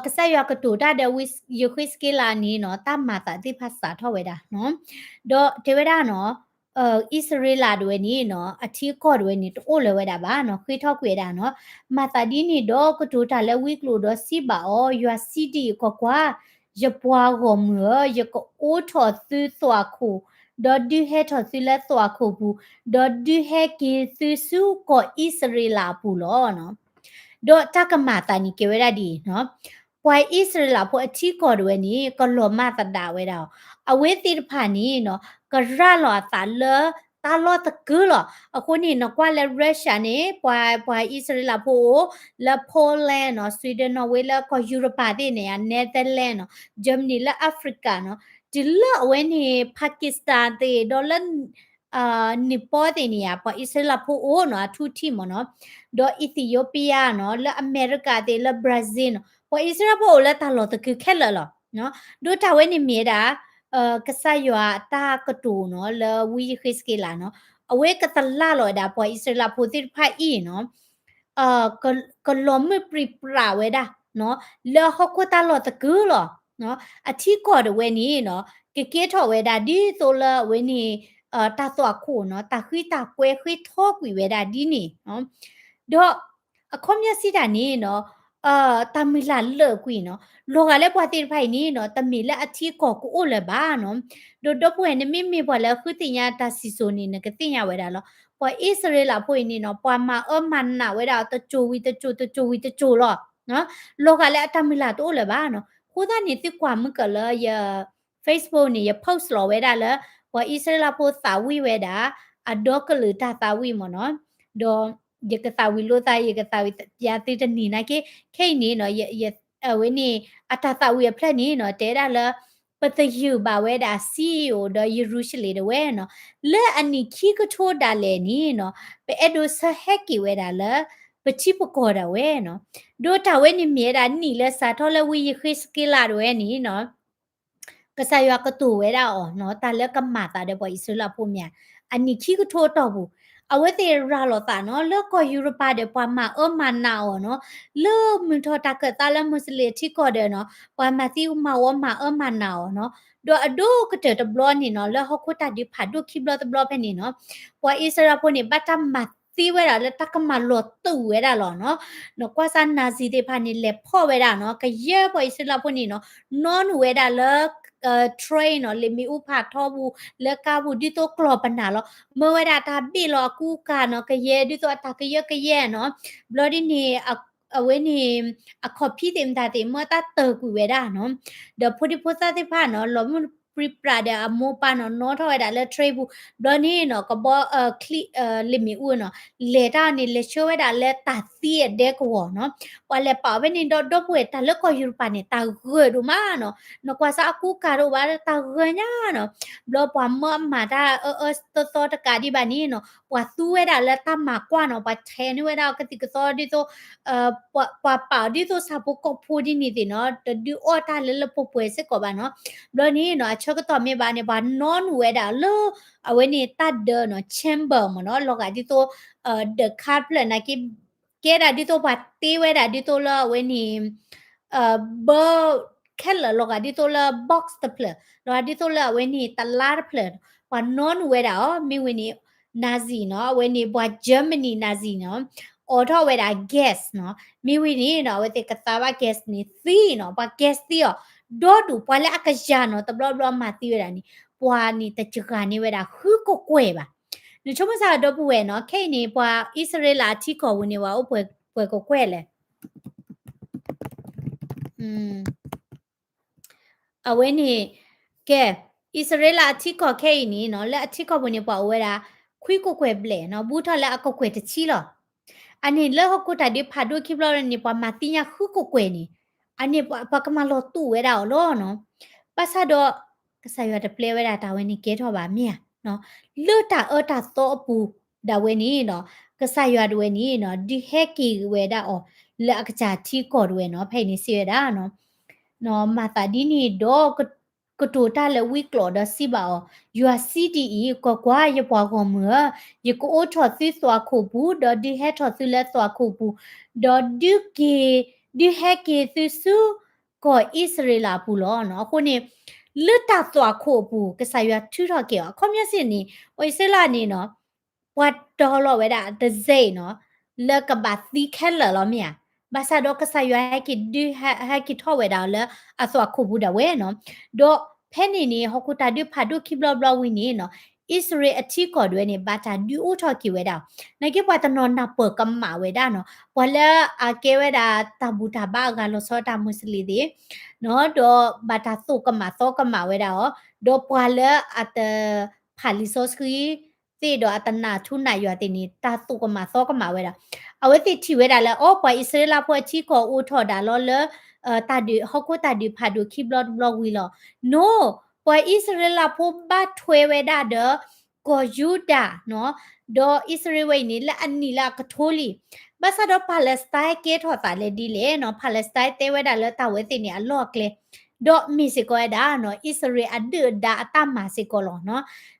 ကစၢ်ယွၤကတိၤတၢ်ဒီးဝံယဃ့စက့လးန့ၣ်နီၤ, တၢ်မၤသးသ့ၣ်တဖၣ်စးထီၣ်ဝဲဒၣ်နီၤ, ဒီးတဲဝဲဒၣ်နီၤ, အံၣ်စရ့လးတဝဲန့ၣ်နီၤ, အထံအကီၢ်တဝဲန့ၣ် တအိၣ်လၢၤဝဲဒၣ်ဘၣ်နီၤ, ဃ့ထီၣ်ကွံာ်ဝဲဒၣ်နီၤ. မၤသးဒ်န့ၣ်ဒီး ကတိၤတၢ်လၢဝံကျိာ်ဒီးစံးဘၣ်အီၤ, ယွၤစံးဒ်အံၤ, ကွၢ်ကွၢ်, ယပှၤဂီၢ်မုၢ်ဧၢ, ယကအိးထီၣ်သုသွၣ်ခိၣ်, ဒီးဒုးဟဲထီၣ်သုလၢသွၣ်ခိၣ်ပူၤ, ဒီးဒုးဟဲက့ၤသုဆူကီၢ်အံၣ်စရ့လးအပူၤလီၤ. ဒီးတၢ်ကမၤသးန့ၣ်ကဲဝဲဒၣ်ဒ်အံၤနီၤ, ပှၤအံၣ်စရ့လးဖိအထံကီၢ်တဝဲန့ၣ် ကလီၤမၢ်သဒါဝဲဒၣ်အီၤ, အဝဲသ့ၣ်တဖၣ်န့ၣ်နီၤ ကရၤလီၤအသးလၢတၢ်လီၢ်သကုၤလီၤ. အဃိန့ၣ် နကွၢ်လၢ Russia န့ၣ် ပှၤ ပှၤအံၣ်စရ့လးဖိအိၣ်လၢ Poland နီၤ, Sweden, Norway လၢကီၢ်ယူရပၤသ့ၣ်န့ၣ် Netherlands နီၤ, Germany လၢ Africa နီၤ, တုၤလၢအဝဲန့ၣ် Pakistan သ့ၣ် ဒီးလၢ Nepal သ့ၣ်န့ၣ်ယါ ပှၤအံၣ်စရ့လးဖိအိၣ်နီၤ အထူထံၣ်မ့ၢ်နီၤ, ဒီး Ethiopia နီၤ, လၢအမဲရကၤသ့ၣ် လၢ Brazil နီၤ, ပှၤအံၣ်စရ့လးဖိအိၣ်လၢတၢ်လီၢ်သကုၤခဲလၢာ်လီၤ. ဒီးတၢ်ဝဲန့ၣ်မ့ၢ်ဝဲဒၣ် ကစၢ်ယွၤအတၢ်ကတိၤနီၤ လၢဝံယဃ့းစက့လးနီၤ, အဝဲကသလၢ်လီၤဝဲဒၣ်ပှၤအံၣ်စရ့လးဖိသ့ၣ်တဖၣ်အံၤနီၤ ကလီၤမုၢ်ပြံပြးဝဲဒၣ် လၢဟီၣ်ခိၣ်တၢ်လီၢ်သကုၤလီၤ. အထံကီၢ်တဝဲန့ၣ်နီၤ ကကဲထီၣ်ဝဲဒၣ်ဒ်သိးလၢအဝဲန့ၣ် တၢ်သွၣ်ခိၣ်နီၤ တၢ်ဃံတၢ်ကွဲဃ့ထီကွံာ်ဝဲဒၣ်ဒ်န့ၣ်, ဒီးအခီပညီစံးတၢ်န့ၣ်နီၤ တၢ်မုၢ်လၢ်လၢာ်ကွံာ်နီၤ လီၤဂာ်လၢပှၤသ့ၣ်တဖၣ်အံၤန့ၣ်နီၤ တမ့ၢ်လၢအထံအကီၢ်ကအိၣ်လၢၤဘၣ်နီၤ. ဒီးဒီပုၢ်ဝဲၢ် နမ့မ့ၢ်ပှၤလၢဃုသ့ၣ်ညါတၢ်စံၣ်စိၤန့ၣ် နကသ့ၣ်ညါဝဲဒၣ်လီၤ. ပှၤအံၣ်စရ့လးဖိအံၤန့ၣ်နီၤ ပှၤမၤအၢမၤနးဝဲဒၣ်အီၤတစိၤဝံၤတစိၤ တစိၤဝံၤတစိၤလီၤ. လီၤဂာ်လၢအတၢ်မုၢ်လၢ်တအိၣ်လၢၤဘၣ်နီၤ. အဃိသတးန့ၣ် သုကွၢ်မုၢ်ကၢၢ်လၢယ Facebook န့ၣ် ယ post လီၤဝဲဒၣ်လၢ ပှၤအံၣ်စရ့လးဖိသးဝံၣ်ဝဲဒၣ် အဒီကလုာ်တၢ်သးဝံၣ်မ့ၢ်နီၤ, ဒီးယကသးဝံၣ်လိာ်သး ယကသးဝံၣ်ပျးသုတနံၤနာ်က့ ခဲအံၤန့ၣ်နီၤ အဝဲန့ၣ် အတၢ်သးဝံၣ်အဖျၢၣ်န့ၣ်နီၤ တဲဒၣ်လၢ ပသယုၢ်ဘၣ်ဝဲဒၣ် စံယိၣ် ဒီးယရူၤၡလ့ၣ်တဝဲနီၤ, လၢအနံၣ်ခံကထိဒၣ်လဲာ်န့ၣ်နီၤ ပအဲၣ်ဒိးဆၢဟဲက့ၤဝဲဒၣ်လၢ ပထံပကီၢ်ဒၣ်ဝဲနီၤ. ဒီးတၢ်ဝဲန့ၣ်မ့ၢ်ဝဲဒၣ်နံၣ်လၢစးထီၣ်လၢဝံယဃ့းစက့လးတဝဲန့ၣ်နီၤ ကစၢ်ယွၤကတိၤဝဲဒၣ်အီၤနီၤ တၢ်လၢကမၤသးဒီးပှၤအံၣ်စရ့လးဖိမ့ၢ်ဧါ, အနံၣ်ခံကထိအတီၢ်ပူၤ, အဝဲသ့ၣ်ရၤလီၤသးနီၤ လၢကီၢ်ယူရပၤဒီးပှၤမၤအၢမၤနးအီၤနီၤ, လၢမုၢ်ထီၣ်တၢ်ခၢၣ်သးလၢမူးစလ့ၣ်အထံကီၢ်ဒီးနီၤ ပှၤမၤသံမၤဝီမၤအၢမၤနးအီၤနီၤ, ဒီးအဒိၣ်ကတၢၢ်တဘျီန့ၣ်နီၤ လၢဟီၣ်ခိၣ်တၢ်ဒုးဖးဒိၣ်ခံဘျီတဘျီဖဲန့ၣ်နီၤ ပှၤအံၣ်စရ့လးဖိန့ၣ် ဘၣ်တၢ်မၤသံဝဲဒၣ်လၢတၢ်ကမၤလီၤတူာ်ဝဲဒၣ်လီၤနီၤ, နကွၢ်စၢ် Nazi သ့ၣ်တဖၣ်န့ၣ် လဲၤဖီၣ်ဝဲဒၣ်နီၤ ကယဲၢ်ပှၤအံၣ်စရ့လးဖိန့ၣ်နီၤ နီနုာ်ဝဲဒၣ်လၢ train နီၤ လ့ၣ်မ့ၣ်အူဖးထီပူၤ လၢကါပူၤ ဒ်သိးကျီၢ်ပနၢ်လီၤ, မၢဝဲဒၣ်တၢ်ဘ့ၣ်လီၤအကူအကၤနီၤ ကယဲၢ်ဒ်သိးအတၢ်ကယၢကယဲၢ်နီၤ, ဘျီဒ်န့ၣ် အဝဲန့ၣ် အခီၣ်ဖံးသ့ၣ်မတၤသ့ၣ် မၢတၢ်တၢၢ်ကွံာ်ဝဲဒၣ်နီၤ, ဒီးဖိဒံဖိသၣ်သ့ၣ်တဖၣ်နီၤ လီၤမုၢ်ပြံပြးဒီးအမိၢ်ပၢ်နီၤ နီၣ်ထီၣ်ဝဲဒၣ်လၢ train ပူၤ, ဘျီန့ၣ်နီၤ ကဘီ ချံ လ့ၣ်မ့ၣ်အူနီၤ လဲၤတၢ်န့ၣ် လဲၤဆှၢဝဲဒၣ်လၢတၢ်သံအဒဲကဝီၤနီၤ, ပှၤလဲၤပာ်အီၤဖဲန့ၣ်ဒီး ဒီပုၢ်ဝဲၢ် တၢ်လၢကီၢ်ယူရပၤန့ၣ် တၢ်ဂၢၢ်ဒိၣ်မးနီၤ, နကွၢ်စၢ်အကူကၤတအိၣ်ဘၣ် တၢ်ဂၢၢ်ညါနီၤ, ဘျီပှၤမၢအမၤတၢ်အၢအၢသီသီတကးဒံးဘၣ်န့ၣ်နီၤ ပှၤသူဝဲဒၣ်လၢတၢ်မၤကွၢ်နီၤ ပှၤထဲးန့ၢ်ဝဲဒၣ်အီၤကသံၣ်ကသီဒ်သိး ပှၤပာ်အီၤဒ်သိးဆၣ်ဖိကီၢ်ဖိဒ်န့ၣ်သ့ၣ်နီၤ တဒုးအီၣ်တၢ်လၢလၢပှဲၤပှဲၤစ့ၢ်ကီးဘၣ်နီၤ, ဘျီန့ၣ်နီၤ အဆၢကတီၢ်မ့ၢ်ဘၣ်န့ၣ် ပှၤနီနုာ်ဝဲဒၣ်လၢ အဝဲန့ၣ်တၢ်ဒၢးနီၤ chamber မ့ၢ်နီၤ လီၤဂာ်ဒ်သိး ဒၢးခါတဖျၢၣ်နာ်က့ ကဲဒၣ်ဒ်သိးပှၤတ့ဝဲဒၣ်ဒ်သိးလၢအဝဲန့ၣ် ဘၢ ခဲလၢာ်လီၤဂာ်ဒ်သိးလၢ box တဖျၢၣ် လီၤဂာ်ဒ်သိးလၢအဝဲန့ၣ် တလါတဖျၢၣ် ပှၤနီနုာ်ဝဲဒၣ်အီၤ မ့ၢ်ဝံၤန့ၣ် Nazi နီၤ အဝဲန့ၣ် ပှၤ Germany Nazi နီၤ အိးထီၣ်ဝဲဒၣ် gas နီၤ မ့ၢ်ဝံၤန့ၣ်နီၤ အဝဲသ့ၣ်ကသါဘၣ် gas န့ၣ်သံနီၤ ပှၤ gas သံအီၤ ဒီဒူၣ်ပှၤလၢအကယၤနီၤ တဘျီဘျီမၤသံဝဲဒၣ်န့ၣ် ပှၤန့ၣ်တစှၤန့ၢ်ဝဲဒၣ်ဃုကကွဲၢ်ဘၣ် နဆိကမိၣ်စၢ်ဒီပုၢ်ဝဲၢ်နီၤ ခဲအံၤန့ၣ် ပှၤအံၣ်စရ့လးအထံကီၢ်ပူၤန့ၣ် ပှၤအိၣ်ပှဲၤကကွဲၢ်လဲၣ် အဝဲန့ၣ် ကဲ အံၣ်စရ့လးအထံကီၢ်ခဲအံၤန့ၣ်နီၤ လၢအထံကီၢ်ပူၤန့ၣ် ပှၤအိၣ်ဝဲဒၣ် ခွံကကွဲၢ်ဘျဲၣ်နီၤ ဘူးထီၣ်လၢအကကွဲၢ်တဆံလီၤ. အန့ၣ်လၢဟီၣ်ခိၣ်တၢ်ဒုးဖးဒိၣ်ခံဘျီန့ၣ် ပှၤမၤသံညါဃုကကွဲၢ်န့ၣ် အန့ၣ်ပှၤကမၤလီၤတူာ်ဝဲဒၣ်အီၤလီၤနီၤ. ဘၣ်ဆၣ်ဒီး ကစၢ်ယွၤတပျဲဝဲဒၣ်တၢ်ဝဲန့ၣ်ကဲထီၣ်ဘၣ်မ့ၢ်ဧါ. လၢတၢ်အၢတၢ်သီအပူၤဒၣ်ဝဲန့ၣ်နီၤ ကစၢ်ယွၤတဝဲန့ၣ်နီၤ ဒုးဟဲက့ၤဝဲဒၣ်အီၤ လၢအကစၢ်ထံကီၢ်တဝဲနီၤ ဖဲအံၤန့ၣ်စံးဝဲဒၣ်နီၤ မၤသးဒ်န့ၣ်ဒီး ကတိၤတၢ်လၢဝံကျိာ်ဒီးစံးဘၣ်အီၤ, ယွၤစံးဒ်အံၤ, ကွၢ်ကွၢ်, ယပှၤဂီၢ်မုၢ်ဧၢ, ယကအိးထီၣ်သုသွၣ်ခိၣ်ပူၤ, ဒီးဒုးဟဲထီၣ်သုလၢသွၣ်ခိၣ်ပူၤ, ဒီးဒုးက့ၤ, ဒုးဟဲက့ၤသုဆူကီၢ်အံၣ်စရ့လးအပူၤလီၤ. အဃိန့ၣ် လၢတၢ်သွၣ်ခိၣ်အပူၤ ကစၢ်ယွၤထုးထီၣ်က့ၤအီၤ, အခီပညီစ့ၢ်န့ၣ် ပှၤအံၣ်စရ့လးန့ၣ်နီၤ ပှၤတီၤလီၤဝဲဒၣ်တစဲးနီၤ လၢကဘၣ်သံခဲလၢာ်လီၤမ့ၢ်ဧါ. ဘၣ်ဆၣ်ဒီးကစၢ်ယွၤဟဲက့ၤဒုးဟဲက့ၤထီၣ်ဝဲဒၣ်လၢအသွၣ်ခိၣ်ပူၤဒၣ်ဝဲနီၤ. ဒီးဖဲန့ၣ်န့ၣ် ဟီၣ်ခိၣ်တၢ်ဒုးဖးဒိၣ်ခံဘျီဘျီဝံၤန့ၣ်နီၤ အံၣ်စရ့လးအထံကီၢ်ဒၣ်ဝဲန့ၣ် ဘၣ်တၢ်ဒုးအိၣ်ထီၣ်က့ၤဝဲဒၣ်, နာ်က့ပှၤတနီၤနၢ်ပၢၢ်ကမၣ်ဝဲဒၣ်နီၤ, ပှၤလၢအကဲဝဲဒၣ်တၢ်ဘူၣ်တၢ်ဘါအဂၤလီၤဆီတၢ် Muslim သ့ၣ် နီၤ, ဒီးဘၣ်တၢ်သိၣ်ကမၣ်သီကမၣ်ဝဲဒၣ်အီၤ, ဒီးပှၤလၢအတဖးလံာ်စီဆှံသ့ၣ်ဒီးအတနာ်ထူနာ်ယွၤသ့ၣ်န့ၣ် တၢ်သိၣ်ကမၣ်သီကမၣ်ဝဲဒၣ်. အဝဲသ့ၣ်ထံၣ်ဝဲဒၣ်လၢ အိ ပှၤအံၣ်စရ့လးဖိအထံကီၢ်အိၣ်ထီၣ်ဒၣ်လီၤလၢ တၢ်ဒုး ဟီၣ်ခိၣ်တၢ်ဒုးဖးဒိၣ်ခံဘျီတဘျီဝံၤလီၤ. နီၤ, ပှၤအံၣ်စရ့လးဖိဘၣ်ထွဲဝဲဒၣ်ဒီး ကီၢ်ယူဒၤနီၤ, ဒီးအံၣ်စရ့လးဝဲအံၤန့ၣ် လၢအနံၣ်လၢအကထိလံ. ဘၣ်ဆၣ်ဒီး Palestine ကဲထီၣ်သးလဲၣ်ဒ်လဲၣ်နီၤ, Palestine တဲဝဲဒၣ်လၢတၢ်ဝဲသ့ၣ်န့ၣ်အလီၢ်အကျဲ, ဒီးမ့ၢ်စ့ၢ်ကီးဝဲဒၣ်နီၤ အံၣ်စရ့လးအဒုၣ်အဒါအတၢ်မၤစ့ၢ်ကီးလီၤနီၤ.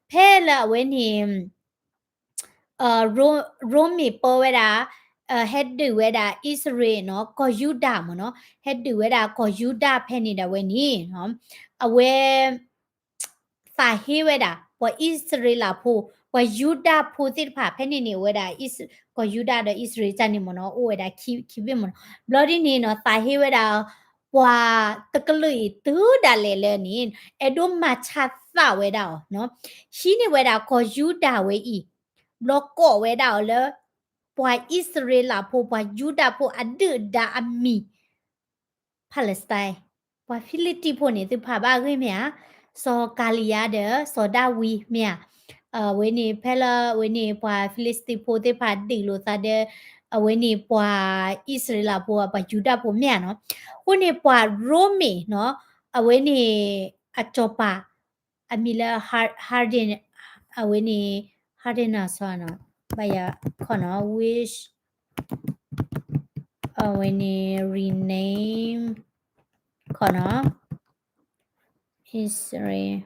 ဖဲလၢအဝဲန့ၣ် ရိမ့ၤပၢဝဲဒၣ် ဟဲဒုးဝဲဒၣ်အံၣ်စရ့လးနီၤ ကီၢ်ယူဒၤမ့ၢ်နီၤ, ဟဲဒုးဝဲဒၣ်ကီၢ်ယူဒၤဖဲန့ၣ်ဒၣ်ဝဲန့ၣ် အဝဲ သးဟ့ဝဲဒၣ် ပှၤအံၣ်စရ့လးဖိ ပှၤယူဒၤဖိသ့ၣ်တဖၣ် ဖဲန့ၣ်န့ၣ် အိၣ်ဝဲဒၣ် ကီၢ်ယူဒၤဒီးအံၣ်စရ့လးန့ၣ်မ့ၢ်နီၤ အိၣ်ဝဲဒၣ်ခံဘ့ၣ်မ့ၢ်နီၤ. ဘျီဒ်န့ၣ်နီၤ သးဟ့ဝဲဒၣ် ပှၤတကလုာ်အံၤတုၤဒၣ်လဲာ်လၢန့ၣ် အဲၣ်ဒိးမၤဆါသးဝဲဒၣ်အီၤနီၤ, ဟံးန့ၢ်ဝဲဒၣ်ကီၢ်ယူဒၤဝဲအံၤ, ဘျီကိးဝဲဒၣ်အီၤလၢ ပှၤအံၣ်စရ့လးဖိ ပှၤယူဒၤဖိအဒုၣ်အဒါအမံၤ Palestine, ပှၤဖံလံးတံးဖိန့ၣ် သုဖးဘၣ်အဂ့ၢ်မ့ၢ်ဧါ, စီၤကၤလံယါဒီး စီၤဒၤဝံးမ့ၢ်ဧါ, အဝဲန့ၣ် ဖဲလၢအဝဲန့ၣ် ပှၤဖံလံးတံးဖိသ့ၣ်တဖၣ်ဒုးလိာ်သးဒီး အဝဲန့ၣ်ပှၤအံၣ်စရ့လးဖိ ပှၤယူဒၤဖိမ့ၢ်ဧါနီၤ. အဃိန့ၣ် ပှၤရိမ့ၤနီၤ အဝဲန့ၣ် အစီၤပၤ အမံၤလၢ Har-, Hardin, အဝဲန့ၣ် Hardin နီၤ စီၤနီၤ ဘၣ်ယၤခီနီၤ which အဝဲန့ၣ် rename ခီနီၤ Israel,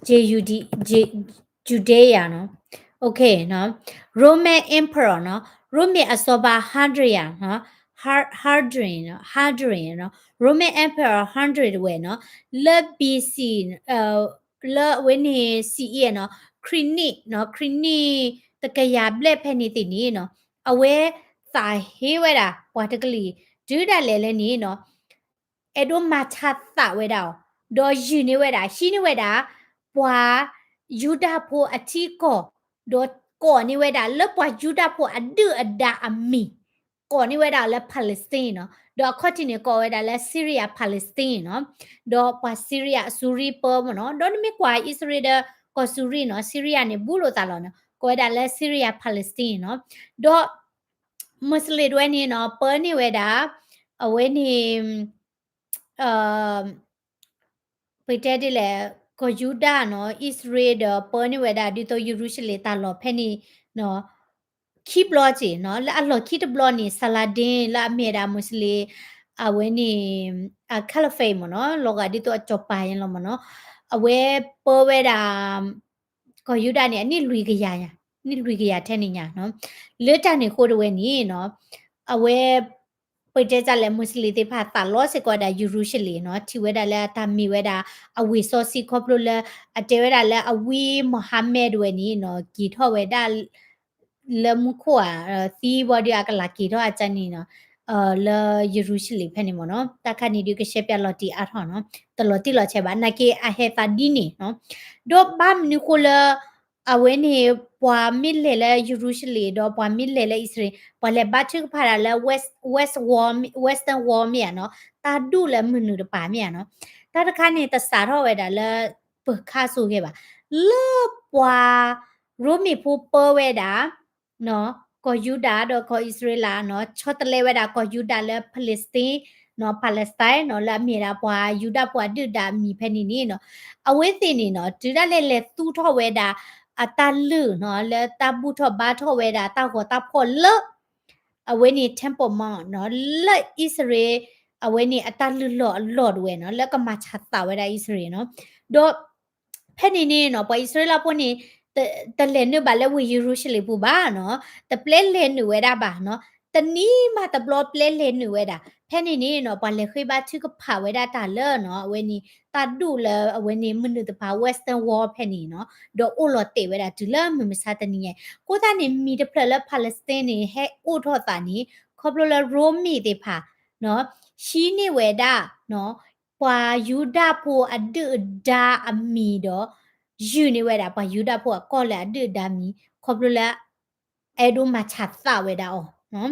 J-U-D, J-, Judea နီၤ. Okay နီၤ, Roman Emperor နီၤ, ရိမ့ၤအစီၤပၤ Hadrian နီၤ, Har-, Hadrian နီၤ, Hadrian နီၤ, Roman Emperor Hadrian ဝဲနီၤ, လၢ B C လၢအဝဲန့ၣ် စံးအံၤနီၤ, ခရံာ်နံၣ်နီၤ, ခရံာ်နံၣ်တကယၤဘျဲၣ်ဖဲန့ၣ်သ့ၣ်န့ၣ်နီၤ, အဝဲသးဟ့ဝဲဒၣ် ပှၤတကလုာ်အံၤ တုၤဒၣ်လဲာ်လၢန့ၣ်နီၤ, အဲၣ်ဒိးမၤဆါသးဝဲဒၣ်အီၤ, ဒီးယုၢ်န့ၢ်ဝဲဒၣ် ဟံးန့ၢ်ဝဲဒၣ် ပှၤယူဒၤဖိအထံကီၢ်, ဒီးကိးန့ၢ်ဝဲဒၣ်လၢပှၤယူဒၤဖိအဒုၣ်အဒါအမံၤ, ကိးန့ၢ်ဝဲဒၣ်လၢ Palestine နီၤ, ဒီးအခီၣ်ထံးန့ၣ် ကိးဝဲဒၣ်လၢ Syria Palestine နီၤ, ဒီးပှၤ Syria အစူရံပၢမ့ၢ်နီၤ, ဒီးနမ့ၢ်ကွၢ်အံၣ်စရ့လးဒီးကီၢ်စူရံနီၤ, Syria န့ၣ် ဘူးလိာ်သးလီၤနီၤ, ကိးဝဲဒၣ်လၢ Syria Palestine နီၤ, ဒီး Muslim တဝဲန့ၣ်နီၤ ပၢန့ၢ်ဝဲဒၣ် အဝဲန့ၣ် ပတဲဒ်လဲၣ် ကီၢ်ယူဒၤနီၤ အံၣ်စရ့လးဒီးပၢန့ၢ်ဝဲဒၣ် ဒ်သိးယရူၤၡလ့ၣ်တၢ်လီၢ်ဖဲန့ၣ်နီၤ ခံဘျီက့ၤနီၤ, လၢအလီၢ်ခံတဘျီန့ၣ် Saladin လၢအမ့ၢ်ဝဲဒၣ် Muslim အဝဲန့ၣ် caliphate မ့ၢ်နီၤ, လီၤဂာ်ဒ်သိးအစီၤပၤညါလီၤမ့ၢ်နီၤ, အဝဲပၢဝဲဒၣ် ကီၢ်ယူဒၤန့ၣ် အနံၣ်လွံၢ်ကယၤညါ, နံၣ်လွံၢ်ကယၤထဲန့ၣ်ညါနီၤ, လၢတၢ်န့ၣ်အဃိတဝဲန့ၣ်နီၤ, အဝဲ ပတဲတၢ်လဲၣ် Muslim သ့ၣ်တဖၣ်သးလီစ့ၢ်ကီးဝဲဒၣ်ယရူၤၡလ့ၣ်နီၤ, ထံၣ်ဝဲဒၣ်လၢအတၢ်မ့ၢ်ဝဲဒၣ် အဝ့ၢ်စီဆှံခီဖျိလၢ အတဲဝဲဒၣ်လၢအဝံ Muhammad တဝဲန့ၣ်နီၤ က့ၤထီၣ်ဝဲဒၣ် လၢမူခိၣ်ဧါ, သံဝံၤဒီးအကလးက့ၤထီၣ်အကန့ၣ်နီၤ, လၢယရူၤၡလ့ၣ်ဖဲန့ၣ်မ့ၢ်နီၤ, တၢ်ခါန့ၣ်ဒုးကရှဲပၠးလီၤတံၢ်အါထီၣ်နီၤ, တလီၤတံၢ်လီၤဆဲးဘၣ်, နာ်က့အဟဲသးဒ်န့ၣ်နီၤ, ဒီးဘၣ်မနုၤဃိလၢ အဝဲန့ၣ် ပှၤမ့ၢ်လဲၤလၢယရူၤၡလ့ၣ် ဒီးပှၤမ့ၢ်လဲၤလၢအံၣ်စရ့လး ပှၤလဲၤဘါထုကဖၣ်ဒၣ်လၢ West, West Wall, Western Wall မ့ၢ်ဧါနီၤ, တၢ်ဒူၣ်လၢမုၢ်နုာ်တပၤမ့ၢ်ဧါနီၤ, တၢ်တခါန့ၣ် တစးထီၣ်ဝဲဒၣ်လၢ ပၢၤခါစိၤဂ့ၤဘၣ်, လၢပှၤရိမ့ၤဖိပၢဝဲဒၣ် ကီၢ်ယူဒၤဒီးကီၢ်အံၣ်စရ့လးနီၤ, ဆီတလဲဝဲဒၣ်ကီၢ်ယူဒၤလၢ Palestine နီၤ, Palestine နီၤ, လၢအမ့ၢ်ဒၣ်ပှၤယူဒၤဖိအဒုၣ်ဒါအမံၤဖဲန့ၣ်န့ၣ်နီၤ, အဝဲသ့ၣ်န့ၣ်နီၤ တုၤဒၣ်လဲာ်လဲၤသူၣ်ထီၣ်ဝဲဒၣ်အတၢ်လုၢ်နီၤ, လၢတၢ်ဘူၣ်ထီၣ်ဘါထီၣ်ဝဲဒၣ်တၢ်ဂီၤတၢ်ဖှီၣ်လၢ အဝဲန့ၣ် Temple Mount နီၤ, လၢအံၣ်စရ့လး အဝဲန့ၣ်အတၢ်လုၢ်လီၢ်အလီၢ်တဝဲနီၤ, လၢကမၤဆါသးဝဲဒၣ်အံၣ်စရ့လးနီၤ, ဒီး ဖဲန့ၣ်န့ၣ်နီၤ ပှၤအံၣ်စရ့လးဖိန့ၣ် တ, တလဲၤနုာ်ဘၣ်လၢဝ့ၢ်ယရူၤၡလ့ၣ်ပူၤဘၣ်နီၤ, တပျဲလဲၤနုာ်ဝဲဒၣ်ဘၣ်နီၤ, တနံၤမးတဘျီပျဲလဲၤနုာ်ဝဲဒၣ်, ဖဲန့ၣ်န့ၣ်နီၤ ပှၤလဲၤဃ့ဘါထုကဖၣ်ဝဲဒၣ်တၢ်လၢနီၤ, အဝဲန့ၣ် တၢ်ဒူၣ်လၢအဝဲန့ၣ်မုၢ်နုာ်တပၤ Western Wall ဖဲန့ၣ်နီၤ, ဒီးအိၣ်လီၤတဲာ်ဝဲဒၣ်တုၤလၢမုၢ်မဆါတနံၤညါ, အဃိသတးန့ၣ် မံၤတဖျၢၣ်လၢ Palestine န့ၣ် ဟဲအိၣ်ထီၣ်သးန့ၣ် ခီဖျိလၢရိမ့ၤသ့ၣ်တဖၣ် ဟံးန့ၢ်ဝဲဒၣ် ပှၤယူဒၤဖိအဒုၣ်အဒါအမံၤဒီး ယုၢ်န့ၢ်ဝဲဒၣ်ပှၤယူဒၤဖိအကီၢ်လၢအဒုၣ်အဒါမံၤ ခီဖျိလၢ အဲၣ်ဒိးမၤဆါသးဝဲဒၣ်အီၤ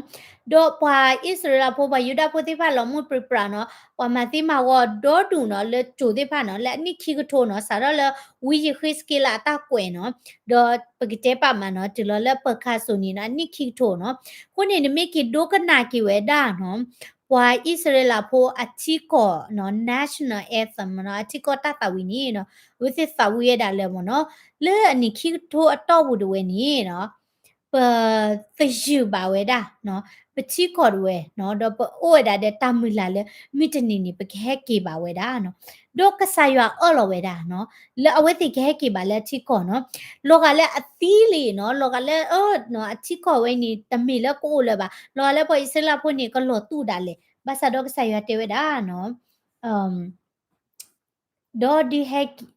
ဒီးပှၤအံၣ်စရ့လးဖိ ပှၤယူဒၤဖိသ့ၣ်တဖၣ်လီၤမုၢ်ပြံပြါနီၤ ပှၤမၤသံမၤဝီဒီဒူၣ်နီၤ လၢကၠိသ့ၣ်တဖၣ်နီၤ လၢအနံၣ်ခံကထိနီၤ စးထီၣ်လၢဝံယဃ့းစက့လးအတၢ်ကွဲးနီၤ ဒီးပကတဲပာ်မးနီၤ တုၤလီၤလၢပၢၤခါစိၤန့ၣ်နီၤ အနံၣ်ခံကထိနီၤ အဃိန့ၣ် နမ့ၢ်က့ၤဒိကနၣ်က့ၤဝဲဒၣ်နီၤ ပှၤအံၣ်စရ့လးဖိအထံကီၢ်နီၤ national anthem နီၤ အထံကီၢ်တၢ်သးဝံၣ်န့ၣ်နီၤ အဝဲသ့ၣ်သးဝံၣ်ဝဲဒၣ်လၢမ့ၢ်နီၤ လၢအနံၣ်ခံကထိအတီၢ်ပူၤတဝဲန့ၣ်နီၤ ပသယုၢ်ဘၣ်ဝဲဒၣ်နီၤ ပထံကီၢ်တဝဲနီၤ ဒီးပအိၣ်ဝဲဒၣ်ဒီးတၢ်မုၢ်လၢ်လၢ မုၢ်တနံၤန့ၣ် ပကဟဲက့ၤဘၣ်ဝဲဒၣ်နီၤ ဒီးကစၢ်ယွၤအၢၣ်လီၤဝဲဒၣ်နီၤ လၢအဝဲသ့ၣ်ကဟဲက့ၤဘၣ်လၢအထံကီၢ်နီၤ လီၤဂာ်လၢအသံလံနီၤ လီၤဂာ်လၢ အထံကီၢ်ဝဲန့ၣ် တမ့ၢ်လၢကအိၣ်လၢၤဘၣ် လီၤဂာ်လၢပှၤအံၣ်စရ့လးဖိန့ၣ် ကလီၤတူာ်ဒၣ်လဲာ် ဘၣ်ဆၣ်ဒီးကစၢ်ယွၤတဲဝဲဒၣ်နီၤ ဒီး